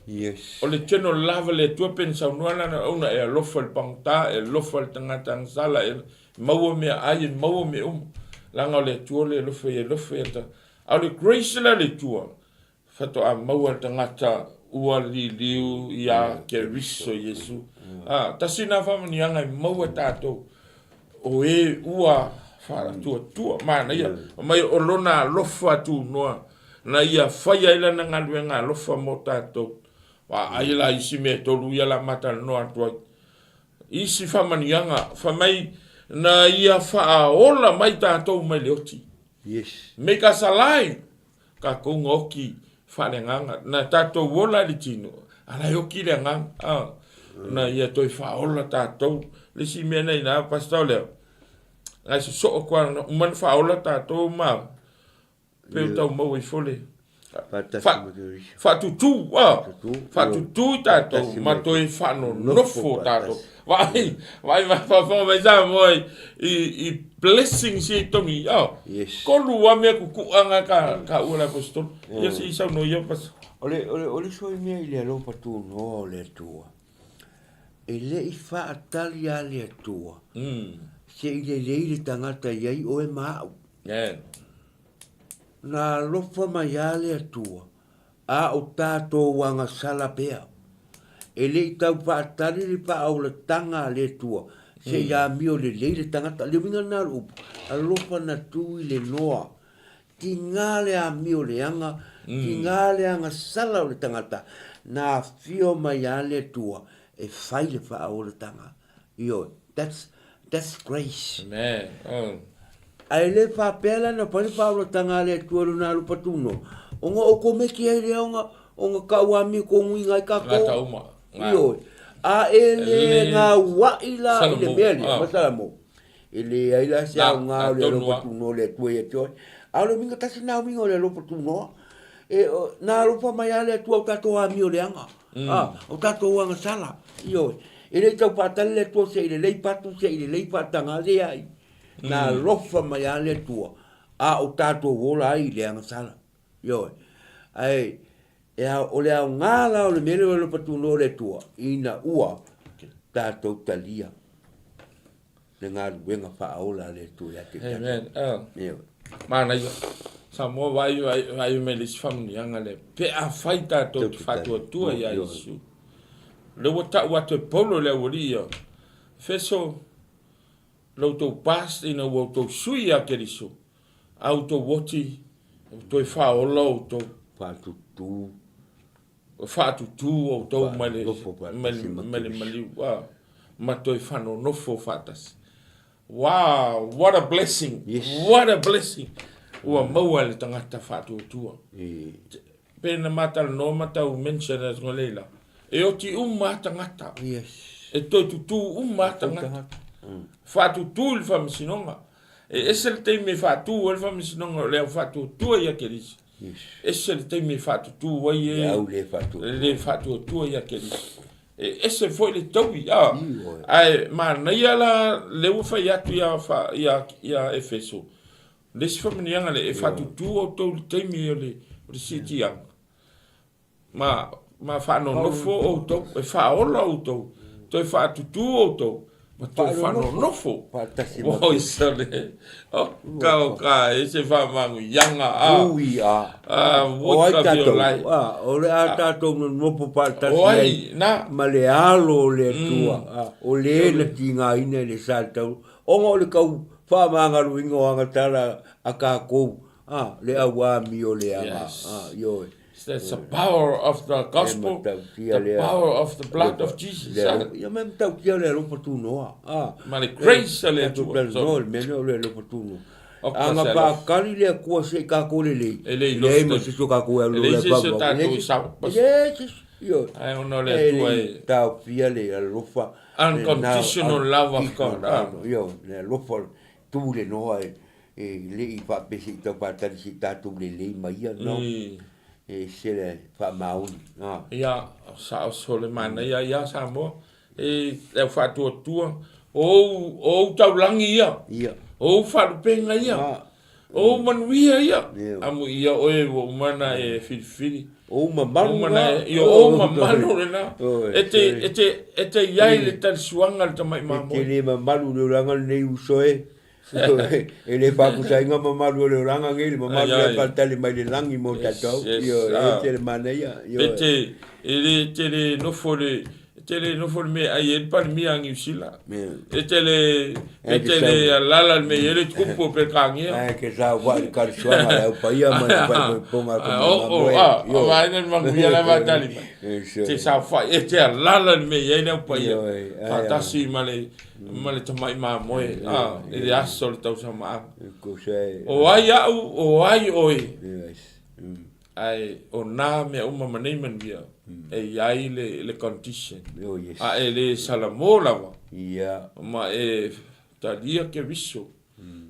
Yes. O le general love le Atua pe na saunoa lana ona e alofa i le pagota, e alofa i le tagata agasala, e maua mea ai, e maua mea uma. Leaga o le Atua le alofa ia alofa ia ta. A o le grace la le Atua, Faatoa maua le tagata ua liliu iā Keriso Iesu. Ā, tasi nā faamanuiaga e maua e tātou, o e ua faatuatua, manaia, mai o lona alofa tunoa, na ia fai ai lana galuega alofa mo tātou. Vaai la isi mea e tolu ia la matalanoa atu ai. Isi faamanuiaga, fai mai, na ia faaola mai tātou mai le oti. Yes. Make us alive. Tatou na oki faaleagaga, na tatou ola i le tino, a la e oki le agaga, a, na ia toe faaola tatou. Le isi mea na ina, Pastor, o lea, na sosoo atu na uma na faaola tatou ma, pe o tau maua ifo le, faatutū, a, faatutū i tatou, ma toe faanonofo tatou. Vaai, vaai, faafofoga mai Samoa i, i blessings ia i tonu i, a, Yes. Kolu a mea kukuʻanga ka, ka ua le apostolo. Ia se i saunoa ia pas. O le, o le, o le soi mea i le alofa tunoa o le Atua, e le i faatali a le Atua, se i lelei le tagata i ai oe ma au. Yeah. Na alofa mai a le Atua, a o tatou agasala pea. E le i tau faatali le faaolataga a le Atua se i amio lelei le tagata. Le uiga lena o le upu, alofa na tu i le noa. Tiga le amio leaga, tiga le agasala o le tagata, na afio mai a le Atua e fai le faaolataga. Ioe, that's, that's grace. Amen. Oh. Ae le faapea la na fai le faaolataga a le Atua i lona alo patuno, ona o komeki ai lea ona, ona kau amio koguiga ai kakou. Ngata uma. Ioe. A e le gauaʻi la i le mea lea, ma Salamo, e leai la se aoga o le alofa tunoa o le Atua ia te oe. A o le uiga tasi lena uiga o le alofa tunoa, e, na alofa mai lava le Atua o tatou amio leaga. A, o tatou agasala. Ioe. E le i tau faatali le Atua se i lelei patu, se i lelei faataga, leai. Na alofa mai lava le Atua, a o tatou ola ai i le agasala. Ioe. Ae, e ao, o le aoga la o le mea lea o le alofa tunoa o le Atua, ina ua tatou talia le galuega faaola a le Atua ia te tatou. Amen. Oh. Ioe. Manaia. Samoa vaai, vaai, vaai mai le isi faamanuiaga lea. Pe afai tatou te faatuatua ia Iesu. Lea ua tau atu e Paulo le aualii ia, Efeso, lo outou past ina ua outou sui ia Keriso, a outou oti, ua toe faaola outou. Faatutū. Ua faatutū outou mai le, mai le, mai le maliu, a, ma toe faanonofo faatasi. Wow, what a blessing. Yes. What a blessing. Ua maua e le tagata faatuatua. Pe na matalanoa ma tau mention atu ngā leila. E oti uma a tagata. Yes. E toe tutū uma a tagata. Faatutū i le faamasinoga. E ese le taimi e faatū ai le faamasinoga o le au faatuatua ia Keriso. Yes. Ese le taimi e faatutū ai e Le au le faatuatua. Le faatuatua ia Keriso. E ese foi le taui, a. Ae manaia la lea ua fai atu ia, ia, ia Efeso, le isi faamanuiaga lea, e faatutū outou i le taimi o le, o le siitiaga, ma, ma faanonofo outou, e faaola outou, toe faatutū outou, ma toe faanonofo. Faatasi ma Oi sole. O ka o ka e se faamanuiaga a. Ui a. A O ai what of your tatou? life. A, o le a tatou nonofo faatasi O ai ai, na. ma le alo o le Atua, a, o le na tigaina i le sa tau, ona o le tau faamagaloina o agatala a tatou, a, le auamio leaga, Yes. a, ioe. That's the power of the E gospel, matautia the lea. power of the blood of Jesus. Le ah. alofa, ia ma e matautia le alofa tunoa. Ah. Ma le grace a le Tatou Atua. talanoa i le mea lea o le alofa tunoa. O ka A na se alofa. faatali le Atua se i tatou lelei, E le i leai lost ma e- se isi o tatou e alu e leai loa se e isi o faavavau. tatou E leai i se sau. isi. E leai se isi. Ioe. Ae ona o le E Atua le e- i taofia le alofa. Unconditional love of God, ah. Ioe, le alofa tu le noa e e le i faapea se i tau faatali se i tatou lelei ma ia, no. E ese le faamaoni. Ah. Ia, sao sole manaia ia Samoa. E le au faatuatua, o ou, o ou taulagi ia. Ia. O ou faalupega ia. Ah. O ou manuia ia. Ia. Amu ia oe ua uma ona e filifili. O ou mamalu Uma ona na. e, ia, o ou mamalu lena. Oi, E te, oi. e te, e te i ai le talisuaga a le tamai E te mamoe. le mamalu i le olaga lenei uso e. E le faapusaina mamalu o le olaga nei, le mamalu lea e faatali mai le lagi mo tatou. Ioe, e ese le manaia. Pe te, e le, te le nofo le, te le nofo le mea ai e le Palemia a Niu Sila. E te le, pe te le alala le mea i ai le tupu o Peretania. Ae ke sa wa le kalisuaga le au paia ma le faaipoipoga a O, o, a, o vaega le manuia la e faatali mai. Te saofai, e te alala le mea i ai le au paia. Faatasi ma le, ma le tamai mamoe a, i le aso o le tausamaaga. O ai au, o ai oe, ae o nā mea uma ma nei manuia, e i ai le, le condition. A e le salamo lava, ma e talia Keriso,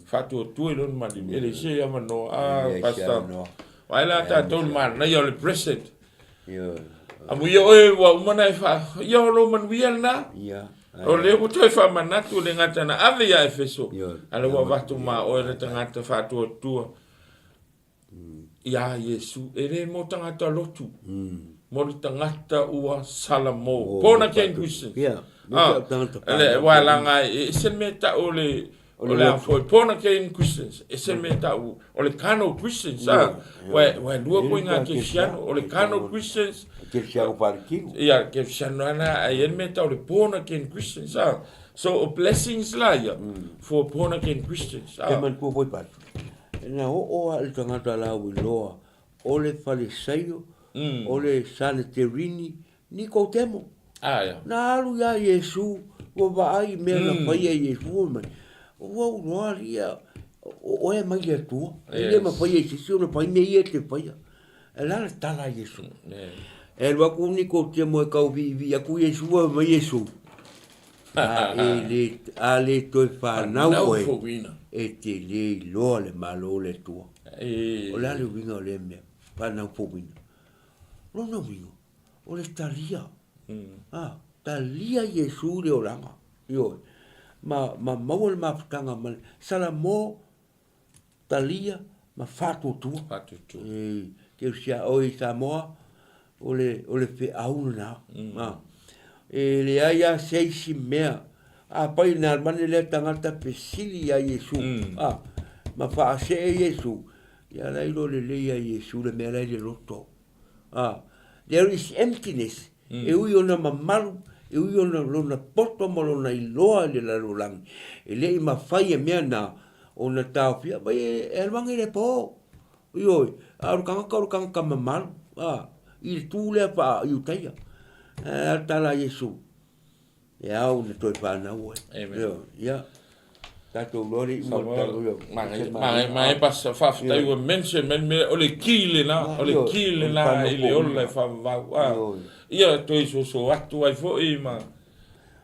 faatuatua i lona maliu, e leai se avanoa. A, Pastor, vaai la tatou i le manaia o le present. Amuia oe ua uma ona e faa, ia o lou manuia lena. O lea ua toe faamanatu le gata na ave ia Efeso, a lea ua avatu ma oe le tagata faatuatua iā Iesu. E le mo tagata lotu, mo le tagata ua salamo. Born again Christians. Ah, le, aua laga e ese le mea e tau o le, o le a foi, born again Christians, ese le mea e tau o le carnal Christians. Ah, ua, ua lua koe ngā Kerisiano, o le carnal Christians, Kerisiano faaletino. Ia, Kerisiano ana, ae i ai le mea e tau o le born again Christians. Ah, so o blessings la ia, for born again Christians. Ke manatua foi Patu, na oo lava le tagata lauiloa o le Falisaio, o le Saneterini, Nikotemo. Na alu ia Iesu, ua vaai i mea na faia e Iesu, fai mai, Ua ou iloa alii ia, o oe e mai le Atua, e le mafai e se isi ona fai mea ia e te faia. E la le tala a Iesu. E alu atu Nikotemo e tau viivii atu Iesu, fai mai Iesu, A e le, a le toe fanau oe, e te le iloa le Malo o le Atua. O le a le uiga o lea mea, fanau fouina? Lona uiga, o le talia. A, talia Iesu i le olaga. Ioe. Ma, ma maua le mafutaga ma le Salamo, talia ma faatuatua. Faatuatua. E, keu sia oe i Samoa, o le, o le feau lena. A, e leai lava se isi mea. Afai na alu ane lea tagata fesili ia Iesu, a, ma faasee Iesu, ia la iloa lelei ia Iesu le mea la i le loto. A, there is emptiness, e ui ona mamalu, e ui ona lona poto ma lona iloa i le lalolagi, e le i mafai e mea na ona taofia, mai e alu ane i le po. Ioe, a o le tagata o le tagata mamalu, a, i le tu lea faa-Iutaia. Ae a le tala a Iesu? E ao ona toe fanau oe. Amen. Ia, tatou iloa le iuga o le tala, ioe. Manaia, manaia pastor, faafetai ua mention mai le mea, o le key lena, o le key lena i le ola e faavavau. A, ia toe soso atu ai foi ma,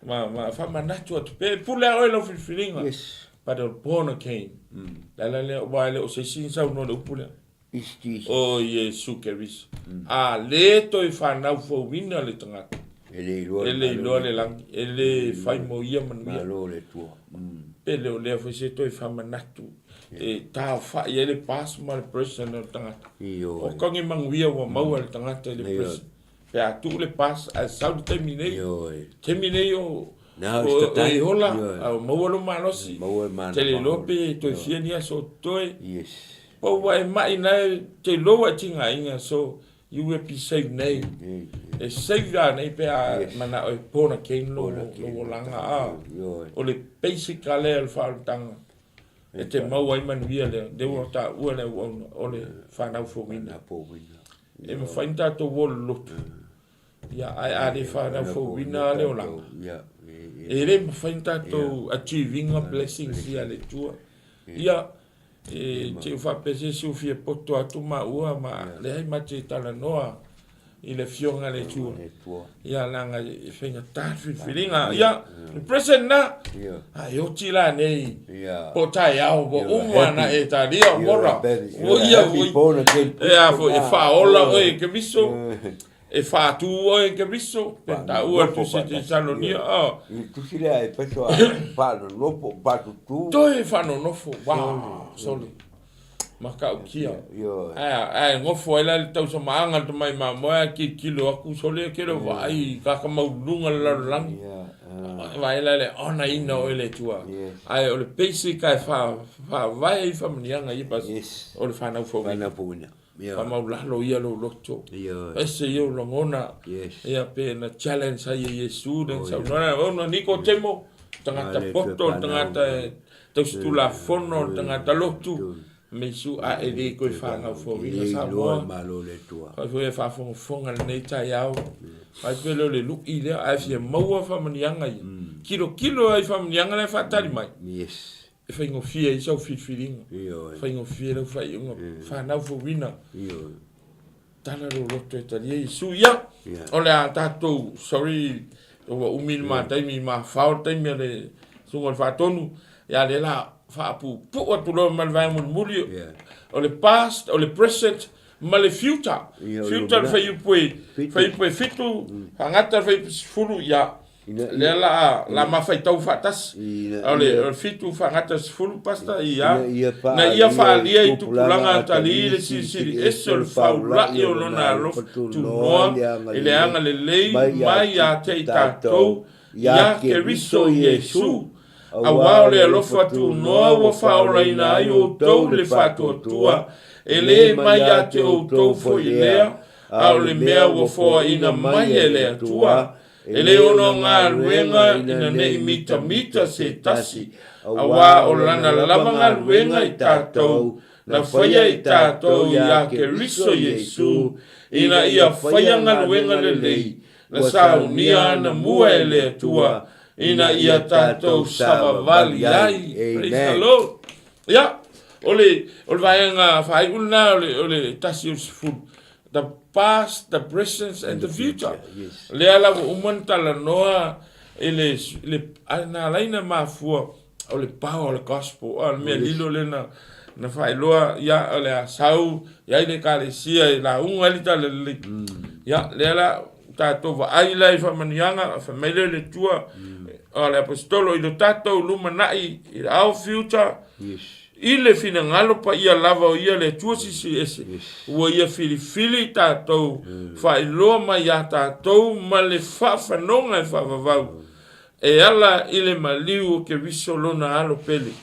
ma, ma faamanatu atu pea, e pule lava oe i lau filifiliga. Yes. But o le born again, le ala lea, aua e le o se isi na saunoa i le upu lea. Is Jesus. O Iesu Keriso. A le toe fanau fouina le tagata. E le iloa le E le iloa le lagi, e le fai mo ia manuia. Malo le Atua. Pe le o lea foi se toe faamanatu e taofai ai le past ma le present o le tagata. Ioe. O kagi manuia ua maua e le tagata i le present. Pe a tuu le past ae sau le taimi nei. Ioe. Taimi nei o Na o o e ola, a ua maua lou malosi. Maua le mana Te le iloa pe toe fia ni aso o totoe. Yes. Pau ua e mai na e te iloa ua e tigaina so you will be saved nei. E save a nei pe a manao e born again lou olaga a. O le basic a lea o le faaolataga e te maua ai manuia lea, lea ua taua le auauna o le fanau fouina. E mafai ona tatou o lolotu, ia ae a le fanau fouina le olaga, e le mafai ona tatou achieve ina blessings ia a le Atua. Ia, E te i faapea se isi ua fia poto atu maua ma leai ma te talanoa i le afioga a le Atua. Ia leaga e faigata le filifiliga. Ia, le present na, a e oti la nei po o taeao ua uma ona e talia o mora. Ua ia ua e a foi e faaola oe e Keriso. E faatu oe e Keriso, pe taua le tusi Tesalonia. I le tusi lea a Epeso a faanonofo, faatutu. Toe faanonofo, wow, sole. Matautia. Ae, ae nofo ai la le tausamaaga le tamai mamoe ae tilotilo atu sole ke le vaai tagata maualuluga le lalolagi. Vaai la le honour ina oe e le Atua. Ae o le basic ae faavae ai faamanuiaga ia o le fanau fouina. Faamaulalo ia lou loto. Ese ia ou lagona. Ia pe na challenge ai e Iesu le saunoaga ona Nikotemo, tagata poto, le tagata e tausi tulafono, le tagata lotu, me Iesu a e le toe fanau fouina Samoa. Fai foi e faafogafoga i lenei taeao. Fai pe leo le lui lea ae fia maua faamanuiaga ia. Tilotilo ai i faamanuiaga lea e faatali mai. E faigofie ai sau filifiliga, faigofie lau faaiuga, fanau fouina, tala lou loto e talia Iesu. Ia, o le a tatou, sorry, ua umi le ma taimi, mafao le taimi a le susuga i le Faatonu, ia lea la faapuupuu atu loa ma le vaega mulimuli, o le past, o le present, ma le future. Future le fuaiupu e, fuaiupu e 7, faagata le fuaiupu 10, ia, Lea la a la ma faitau faatasi. O le 7 faagata 10 pastor ia. Na ia faaalia i tupulaga atalii le silisili ese o le faula'i o lona alofa tunoa i le agalelei mai ia te i tatou ia Keriso Iesu. Auā o le alofa tunoa ua faaolaina ai outou i le faatuatua, e le mai ia te outou foi lea, a o le mea ua foaina mai e le Atua, E le ono galuega ina ne i mitamita se tasi, auā o lana lava galuega i tatou, na faia i tatou iā Keriso Iesu, ina ia faia galuega lelei, na saunia ana mua e le Atua, ina ia tatou savavali ai. Praise the Lord. Ia, o le, o le vaega faaiu lena o le, o le tasi o le sefulu. The past, the present and the future. Yes. Lea la ua uma ona talanoa i le, le na ala ai ona mafua o le power o le gospel. O le mea lilo lea na, na faailoa, ia, o le a sau, i ai le ekalesia e lauga ai le tala lelei. Ia, lea la, tatou vaai la i faamanuiaga, fai mai lea o le Atua, o le Aposetolo, i lo tatou lumanai, i our future, Yes. I le finagalo paia lava o Ia le Atua Silisili Ese, ua Ia filifili i tatou, faailoa mai iā tatou ma le faafanoga e faavavau, e ala i le maliu o Keriso Lona Alo pele.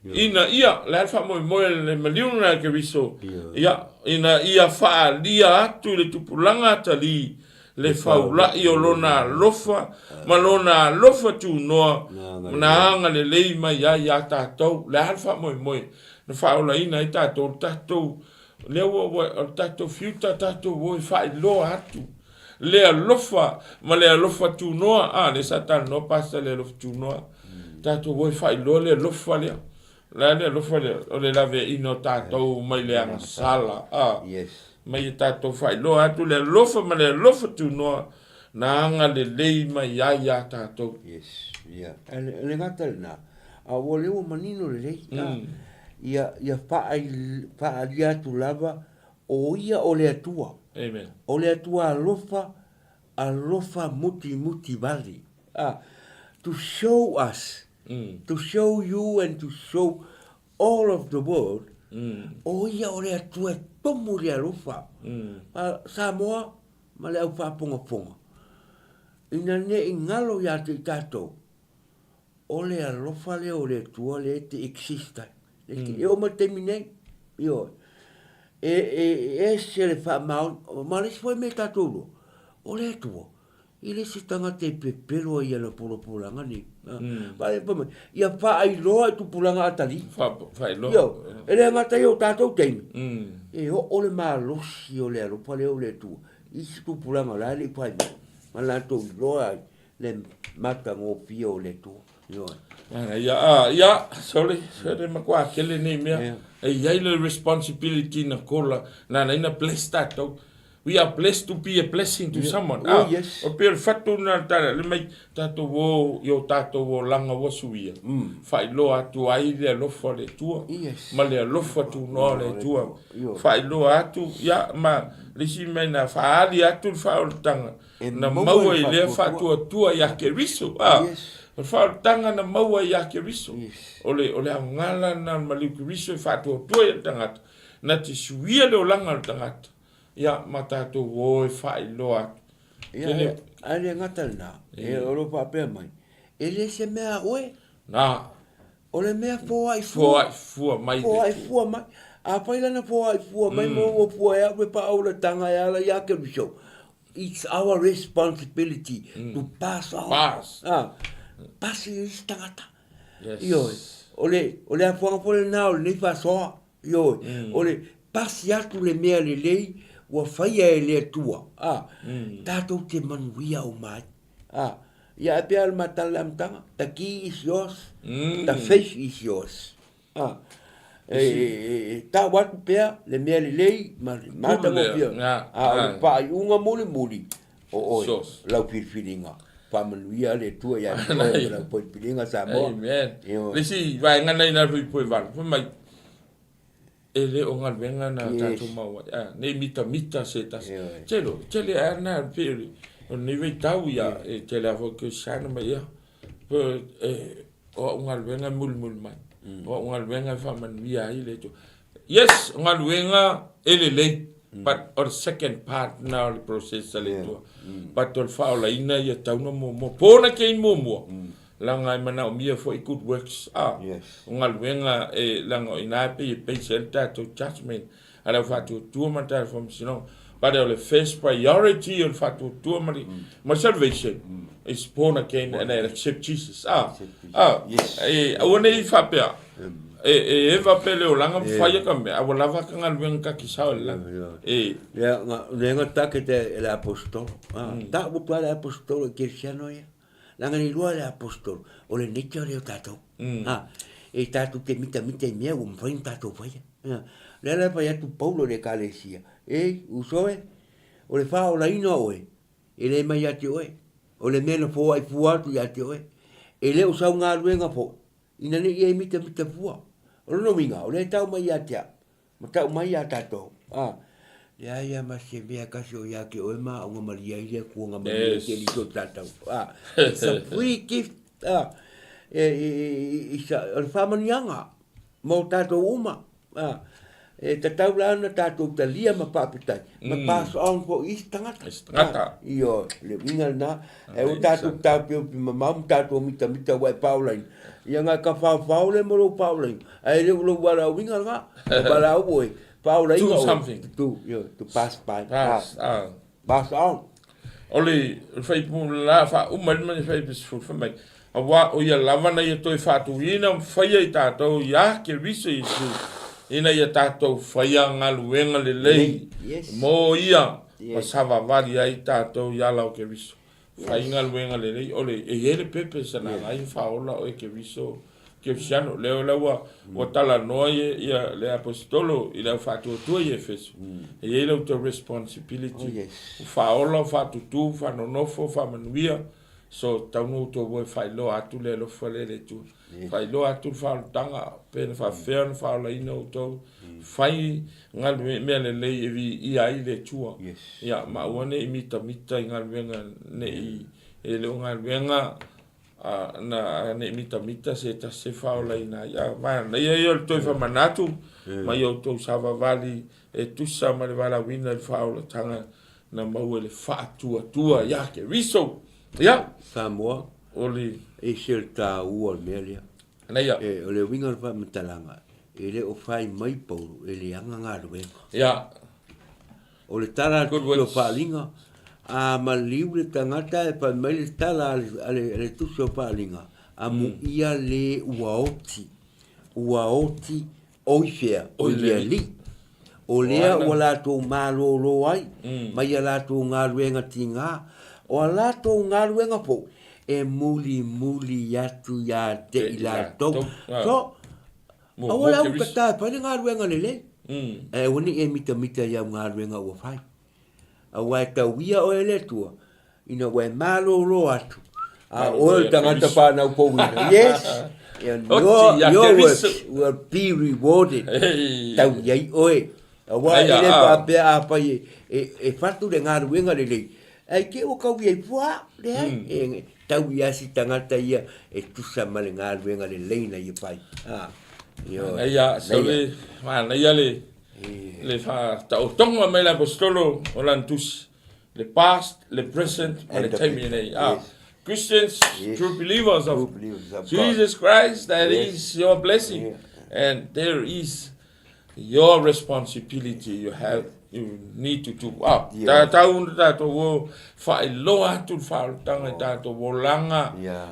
Ina ia, le a le faamoemoe o le maliu lena e Keriso? Ia, ina ia faaalia atu i le tupulaga atalii le faula'i o Lona alofa ma Lona alofa tunoa na agalelei mai ai iā tatou. Le a le faamoemoe na faaolaina ai tatou, o le tatou, lea ua, ua, o le tatou future tatou o e faailoa atu le alofa ma le alofa tunoa. A, lea sa talanoa Pastor i le alofa tunoa. Tatou o e faailoa le alofa lea. O le a le alofa lea? O le laveaiina o tatou mai le agasala, a. Yes. Mai e tatou faailoa atu le alofa ma le alofa tunoa na agalelei mai ai iā tatou. Yes, ia. E le gata i lena, a ua lea ua manino lelei, a, ia, ia faaalia atu lava o Ia o le Atua. Amen. O le Atua alofa. alofa mutimuti vale, a, to show us, to show you and to show all of the world, o ia o le Atua e tomo i le alofa. A, Samoa ma le au faafogafoga, ina ne i galo ia te i tatou, o le alofa lea o le Atua lea e te exist ai. E te, e oo mai le taimi nei, ioe. E, e, e ese le faamaoni, ma le isi foi mea tatou iloa, o le Atua, e le se tagata e pepelo ai i ana polapolaga nei. Fai mai, ia faailoa i tupulaga atalii. Faailoa. Ioe, e le gata i o tatou taimi, e oo le malosi o le alofa lea o le Atua i isi tupulaga o la e le i fai mai, ma latou iloa ai le matagofie o le Atua. Ioe. Ia, a, ia, sorry, sorry, matua tele nei mea. E i ai le responsibility na kola, na na ina bless tatou. We are blessed to be a blessing to someone. Oh, yes. O pei o le fatu lena o le tala, le mai tatou o i o tatou olaga ua suia, faailoa atu ai le alofa o le Atua, ma le alofa tunoa o le Atua. Faailoa atu, ia, ma le isi mea na faaali atu le faaolataga, na maua i lea faatuatua ia Keriso. A, o le faaolataga na maua ia Keriso. O le, o le aoga la lena o le maliu Keriso e faatuatua i le tagata, na te suia le olaga o le tagata. Ia, ma tatou o e faailoa atu. Ia, Tele... ae le gata lena, e o lo faapea mai, e le se mea a oe. Na. O le mea foai fua. Foai fua mai. Foai fua mai. Afai lana foai fua mai mm. mo ua fua e au e paaulataga e ala ia Keriso. It's our responsibility mm. to pass on. Pass. Ah, pasi i isi tagata. Yes. Ioe, o le, o le afuaga foi lena o lenei faasoa. Ioe, o le pasi atu le mea lelei ua faia e le Atua, a, tatou te manuia uma ai. A, ia ae pea le matala le amataga, the key is yours, the faith is yours. A, e, e, e tau atu pea le mea lelei ma le matagofie, a o le faaiuga mulimuli o oe, lau filifiliga. Faamanuia le Atua ia te oe ma lau filifiliga Samoa. Amen. Le isi vaega na ina hui poe valu, fai mai, e le o galuega na tatou maua ai, a, nei mitamita se tasi. Tele, tele a na pe o lenei vaitau ia, e tele a foi kerisiano ma ia, pe e, o au galuega e mulimuli mai, o au galuega e faamanuia ai le Atua. Yes, o galuega e lelei, but o le second part na o le process a le Atua. But o le faaolaina ia tau na muamua. Po na kei muamua, leaga e manaomia foi good works, a, o galuega e, leaga o i ina e pei e base ai le tatou judgement a le au faatuatua ma le tatou faamasinoga. But o le first priority o le faatuatua ma le, ma le salvation is born again and accept Jesus. A, a, e, aua ne i faapea, E, e eva pe le olaga ma faia ka mea, a ua lava ka galuega ka ki sao le lagi. E. Ia, nga, le nga take te le apostolo. Ah, ta ua tua le apostolo i Kerisiano ia. Langa ni lua le apostolo, o le nature lea o tatou. Ah, e tatou te mitamita i mea ua mafai ona tatou faia. Ah, lea la e fai atu Paulo i le Ekalesia, e, uso e, o le faaolaina o oe, e le mai ia te oe. O le mea na foai fua atu ia te oe. E le o sau galuega foi, Ina ne i e mitamita fua. O lona uiga, o lea e tau mai ia te au, ma tau mai ia tatou, a, leai a ma se mea kasi o ia ke oe ma aoga malie ai le Akua nga malie yes. te liso o tatou. A, it's a free gift, a, e, e, e, e, o le faamanuiaga mo tatou uma. A, e tatau la ona tatou talia ma faafetai, ma pass on foi i isi tagata. Isi tagata. Ioe, le uiga lena. E aua tatou taopiopi mamao ma tatou mitamita ua e paolaina. Ia nga ka faofao lea mo lou paolaina, ae le o lou valaauina lena. E valaau oe, paolaina oe. Do something. To, ioe, to pass by. Pass, ah. Pass on. O le faipule la faauma ai le mea fai fai mai, aua o ia lava na ia toe faatuina ma faia i tatou ia Keriso Iesu, ina ia tatou faia galuega lelei mo ia ma savavali ai tatou i ala o Keriso. Fai galuega lelei, o le, e i ai le purpose na ala ai ona faaola oe Keriso, Kerisiano. Lea la ua, ua talanoa ia, ia le Aposetolo i le au faatuatua i Efeso. E i ai la outou responsibility. Ua faaola, ua faatutu, faanonofo, faamanuia. So tatau ona outou o e faailoa atu le alofa lea i le Atua. Faailoa atu le faaolataga pe na faapefea ona faaolaina outou. Fai galue, mea lelei e viia ai le Atua. Ia, ma aua ne i mitamita i galuega ne i e le o galuega a, na, ne i mitamita se tasi e faaolaina ai. A manaia ia o le toe faamanatu mai outou savavali e tusa ma le valaauina i le faaolataga na maua i le faatuatua ia Keriso. Ia. Samoa, O le. E ese le taua o le mea lea. Manaia. E, o le uiga o le faamatalaga, e le o fai mai Paulo e leaga galuega. Ia. O le tala a le Tusi o Faaaliga, a maliu le tagata e fai mai le tala a le, a le, a le Tusi o Faaaliga, amuia le ua oti, ua oti Oi fea? Oi le Alii. O lea ua latou malōlō ai mai a latou galuega tigā, o a latou galuega foi e mulimuli atu ia te i latou. So, aua le aukata e fai le galuega lelei, ae aua ne i e mitamita i au galuega ua fai. Aua e tauia oe e le Atua, ina ua e malōlō atu, a o oe o le tagata fanau pouina. Yes, and your works will be rewarded. Tau i ai oe. Aua e le faapea afai e fatu le galuega lelei, ae te i ua tau i ai fua, leai, e tau i ai si tagata ia e tusa ma le galuega lelei na ia fai. Manaia, manaia le le faataotoga mai le Aposetolo o lana tusi, le past, le present ma le taimi lenei. Ah, Christians, true believers of Jesus Christ, that is your blessing and there is your responsibility you have you need to do. Ah, tātou na tātou o faailoa atu le faaolataga i tātou olaga,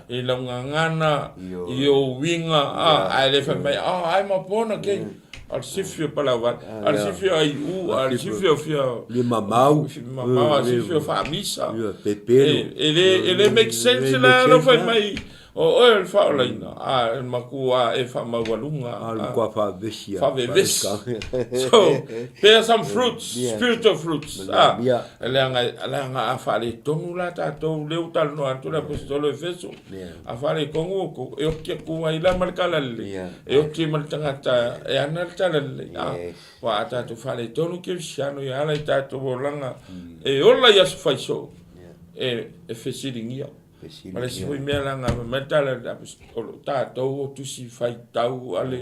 i lau gagana, i ou uiga, ah, ae le fai mai, oh, I'm a born again. A le silafia o Palauvale, a le silafia o Aiu, a le silafia o fia... Le mamau. Mamau, a le silafia o Faamisa. Ia, pepelo. E le, e le make sense la lau fai mai, o oe o le faaolaina, a e matua e faamaualuga. A le matua faavevesi. Faavevesi. So, bear some fruits, spiritual fruits. A, leaga, leaga a faaletonu la tatou, lea ua talanoa atu le Aposetolo o Efeso. A faaletonu outou, e oti atu ai la ma le talalelei. E oti ma le tagata e ana le talalelei. A, aua a tatou faaletonu kerisiano ia ala i tatou olaga e ola i aso faisoo, e fesiligia. Ma le isi foi mea leaga fai mai le tala o lo tatou o tusi faitau a le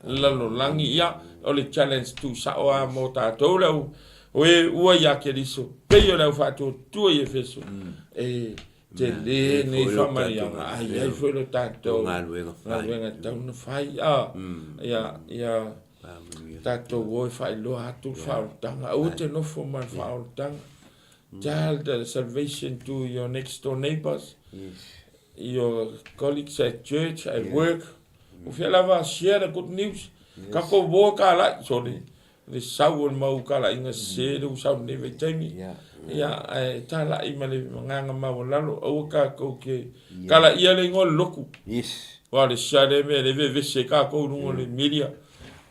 lalolagi, ia, o le challenge tuusao lava mo tatou le au o e ua ia Keriso, pei o le au faatuatua i Efeso, e Tele nei faamanuiaga, a i ai foi lo tatou galuega e tatau ona fai, a, ia, ia tatou o e faailoa atu le faaolataga, aua te nofo ma le faaolataga. Tell the salvation to your next door neighbors, your colleagues at church, at work. O fea lava, share the good news. Kakou o e kalai, sorry. le sau o le mau talaiga sese lea ua sau i lenei vaitaimi. Ia, ae talai ma le agaga maualalo, aua tatou te talaia le igoa o le lotu. Aua o le sia lea mea lea e vevesi ai tatou i luga o le media.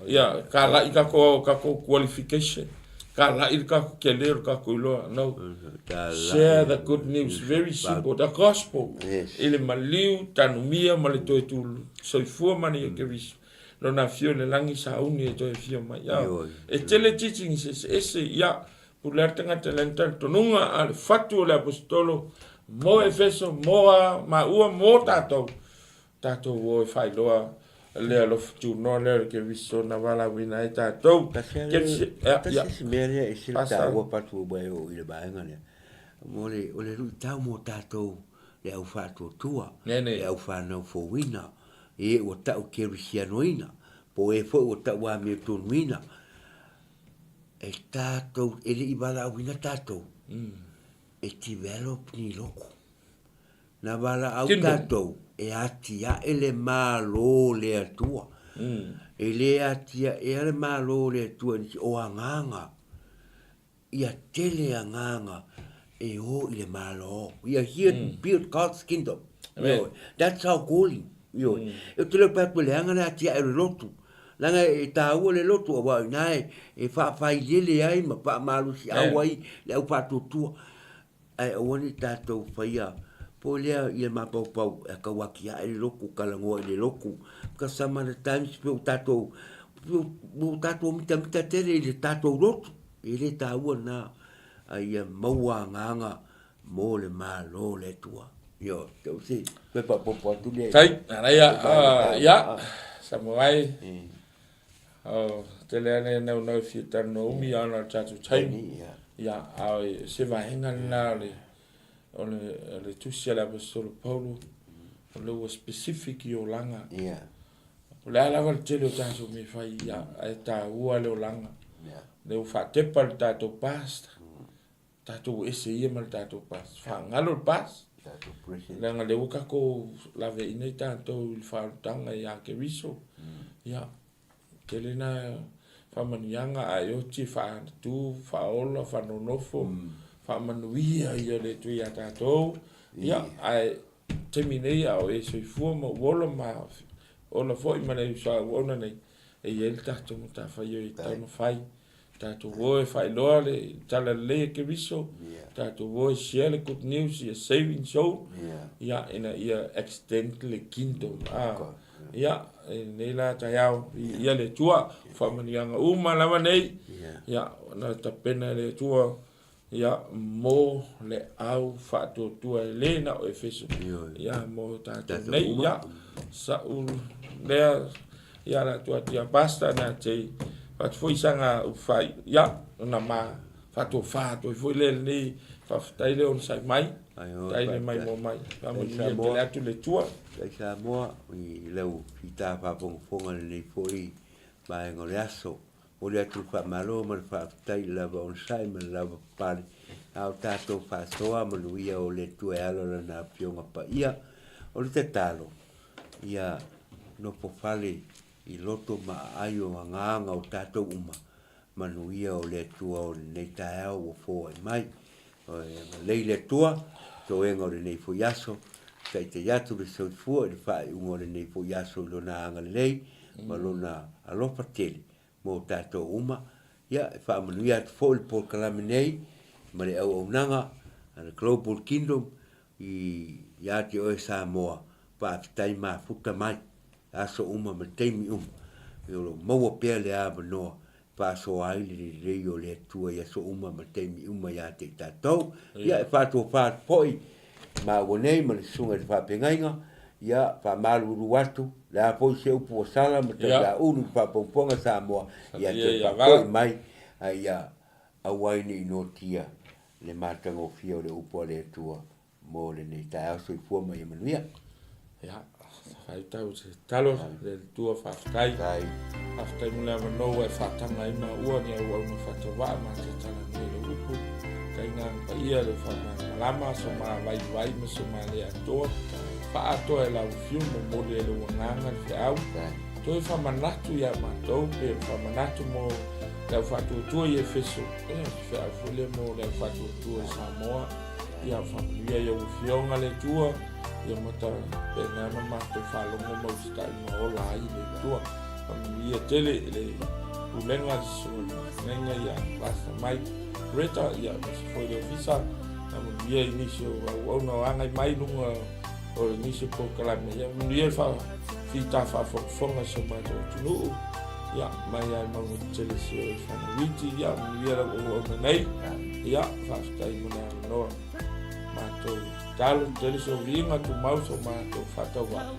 Ia, talai tatou tatou qualification, talai le tatou tele o le tatou iloa. No. Share the good news, very simple, the gospel. I le maliu, tanumia ma le toe tu soifua ma le Keriso. Lona afio i le lagi sauni e toe afio mai. Ia, e tele teachings eseese, ia, pule lava le tagata i lana talitonuga, a o le fatu o le Aposetolo mo Efeso, mo a maua, mo tatou, tatou o e faailoa le alofa tunoa lea o le Keriso na valaauina ai tatou. Tasi isi mea lea e ese le taua Patu ua e oo i le vaega lea, o le luitau mo tatou le au faatuatua, le au fanau fouina, e ua tau kerisianoina, po o e foi ua tau amiotonuina, e tatou, e le i valaauina tatou, e develop ni lotu. Na valaau tatou e atiae le Malo o le Atua. E le atiaea le Malo o le Atua i nisi, o agaga. Ia tele agaga e o i le Malo. We are here to build God's kingdom. Amen. That's our calling. Ioe. E te leo pai atu e leaga le atiae o le lotu. Leaga e tāua le lotu aua o ina e faafailele ai ma faamalosiau ai le au faatuatua. Ae aua ne i tatou faia. Po lea ia mapaupau e kau atiae le lotu, talanoa i le lotu. Because some other times pe ua tatou, ua tatou mitamita tele i le tatou lotu. E le taua lena, a ia maua agaga mo le Malo o le Atua. Ioe, tau se toe faaopoopo atu lea. Tai, manaia, ia, Samoa e, o tele lava le naunau e fia talanoa umi ona o le tatou taimi. Ia, a o se vaega lena o le O le tusi a le Aposetolo Paulo, o lea ua specific i olaga. Yeah. O le a lava le tele o tatou mea e fai, ia, ae taua le olaga. Yeah. Lea ua faatepa le tatou past, tatou ua ese ia ma le tatou past. Faagalo le past. Tatou present. Leaga lea ua tatou laveaiina i tatou i le faaolataga ia Keriso. Ia, Tele na faamanuiaga ae oti e faatu, faaola, faanonofo, faamanuia ia le Atua ia tatou. Ia, ae taimi nei a o e soifua ma u ola ma ola foi ma le auauna nei, e i ai le tatou matafaioi e tatau ona fai. Tatou o e faailoa le tala lelei a Keriso, tatou o e share le good news ia saving soul, ia ina ia extend le kingdom. Ia, i lenei la taeao, viia le Atua, faamanuiaga uma lava nei, ia, na tapena e le Atua, ia, mo le au faatuatua e le na o Efeso, ia, mo tatou nei, ia, sa'u lea, ia, la atu atu ia Pastor, na te atu foi saga upu faaiu, ia, ona ma faatofa atu ai foi lea i lenei faafetai le onosai mai, faafetai le maimoa mai, faamanuia tele atu le Atua. Faafetai Samoa i lau fita faafogafoga i lenei foi vaega o le aso. Momoli atu le faamalo ma le faafetai i le lava onosai ma le lava papale a o tatou faasoa manuia o le Atua e alo Lana Afioga Paia. O le tatalo, ia nofofale i loto ma aai o agaga o tatou uma, manuia o le Atua o lenei taeao ua foai mai. Agalelei le Atua, toega o lenei foi aso, taitai atu le soifua i le faaiuga o lenei foi aso i Lona agalelei ma Lona alofa tele mo tatou uma. Ia, e faamanuia atu foi le polokalame nei ma le auaunaga a le Global Kingdom i ia te oe Samoa, faafetai mafuta mai, aso uma ma taimi uma, o lo o maua pea le avanoa faasoa ai le lelei o le Atua i aso uma ma taimi uma ia te i tatou. Ia, e faatofa atu foi maua nei ma le susuga i le faafeagaiga, ia, faamalulu atu, le a foi se upu ua sala ma tauiaulu i le faafogafoga Samoa, ia toe faafoi mai, a ia aua ai ne i noatia le matagofie o le upu a le Atua mo lenei taeao. Soifua ma ia manuia. Ia, faitau se tatalo, le Atua faafetai. Faafetai mo le avanoa ua e faataga ai maua ni auauna faatauva'a ma te talanoa i lau upu. Tai agaga paia le faamalamalama, so ma vaivai ma so ma le atoa. Faaatoa e lau afio momoli ai lou agaga le feau. Toe faamanatu iā matou pe o le faamanatu mo le au faatuatua i Efeso, ia o se feau foi lea mo le au faatuatua i Samoa. Ia faamanuia i au afioga le Atua, ia matapena ona matou faalogo ma usitai ma ola ai le Atua. Faamanuia tele i le pulega le susuga ia Pastor Mike Reta, ia aemaise foi le ofisa. Faamanuia i nisi o auauna o agai mai luga o nisi o polokalame. Ia manuia le fita faafogafoga i si o matou atunuu. Ia, mai lava i mauga tetele si o Whanauiti. Ia, manuia lau auauna nei. Ia, faafetai mo le avanoa. Matou tatalo, tele se uiga, tumau so matou faatauvaa.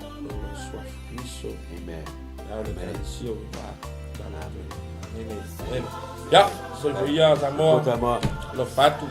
O le suafa Keriso. Amen. Ia, o le Ekalesia o va. Amen. Amen. Ia, soifua ia Samoa. Samoa. Alofa atu.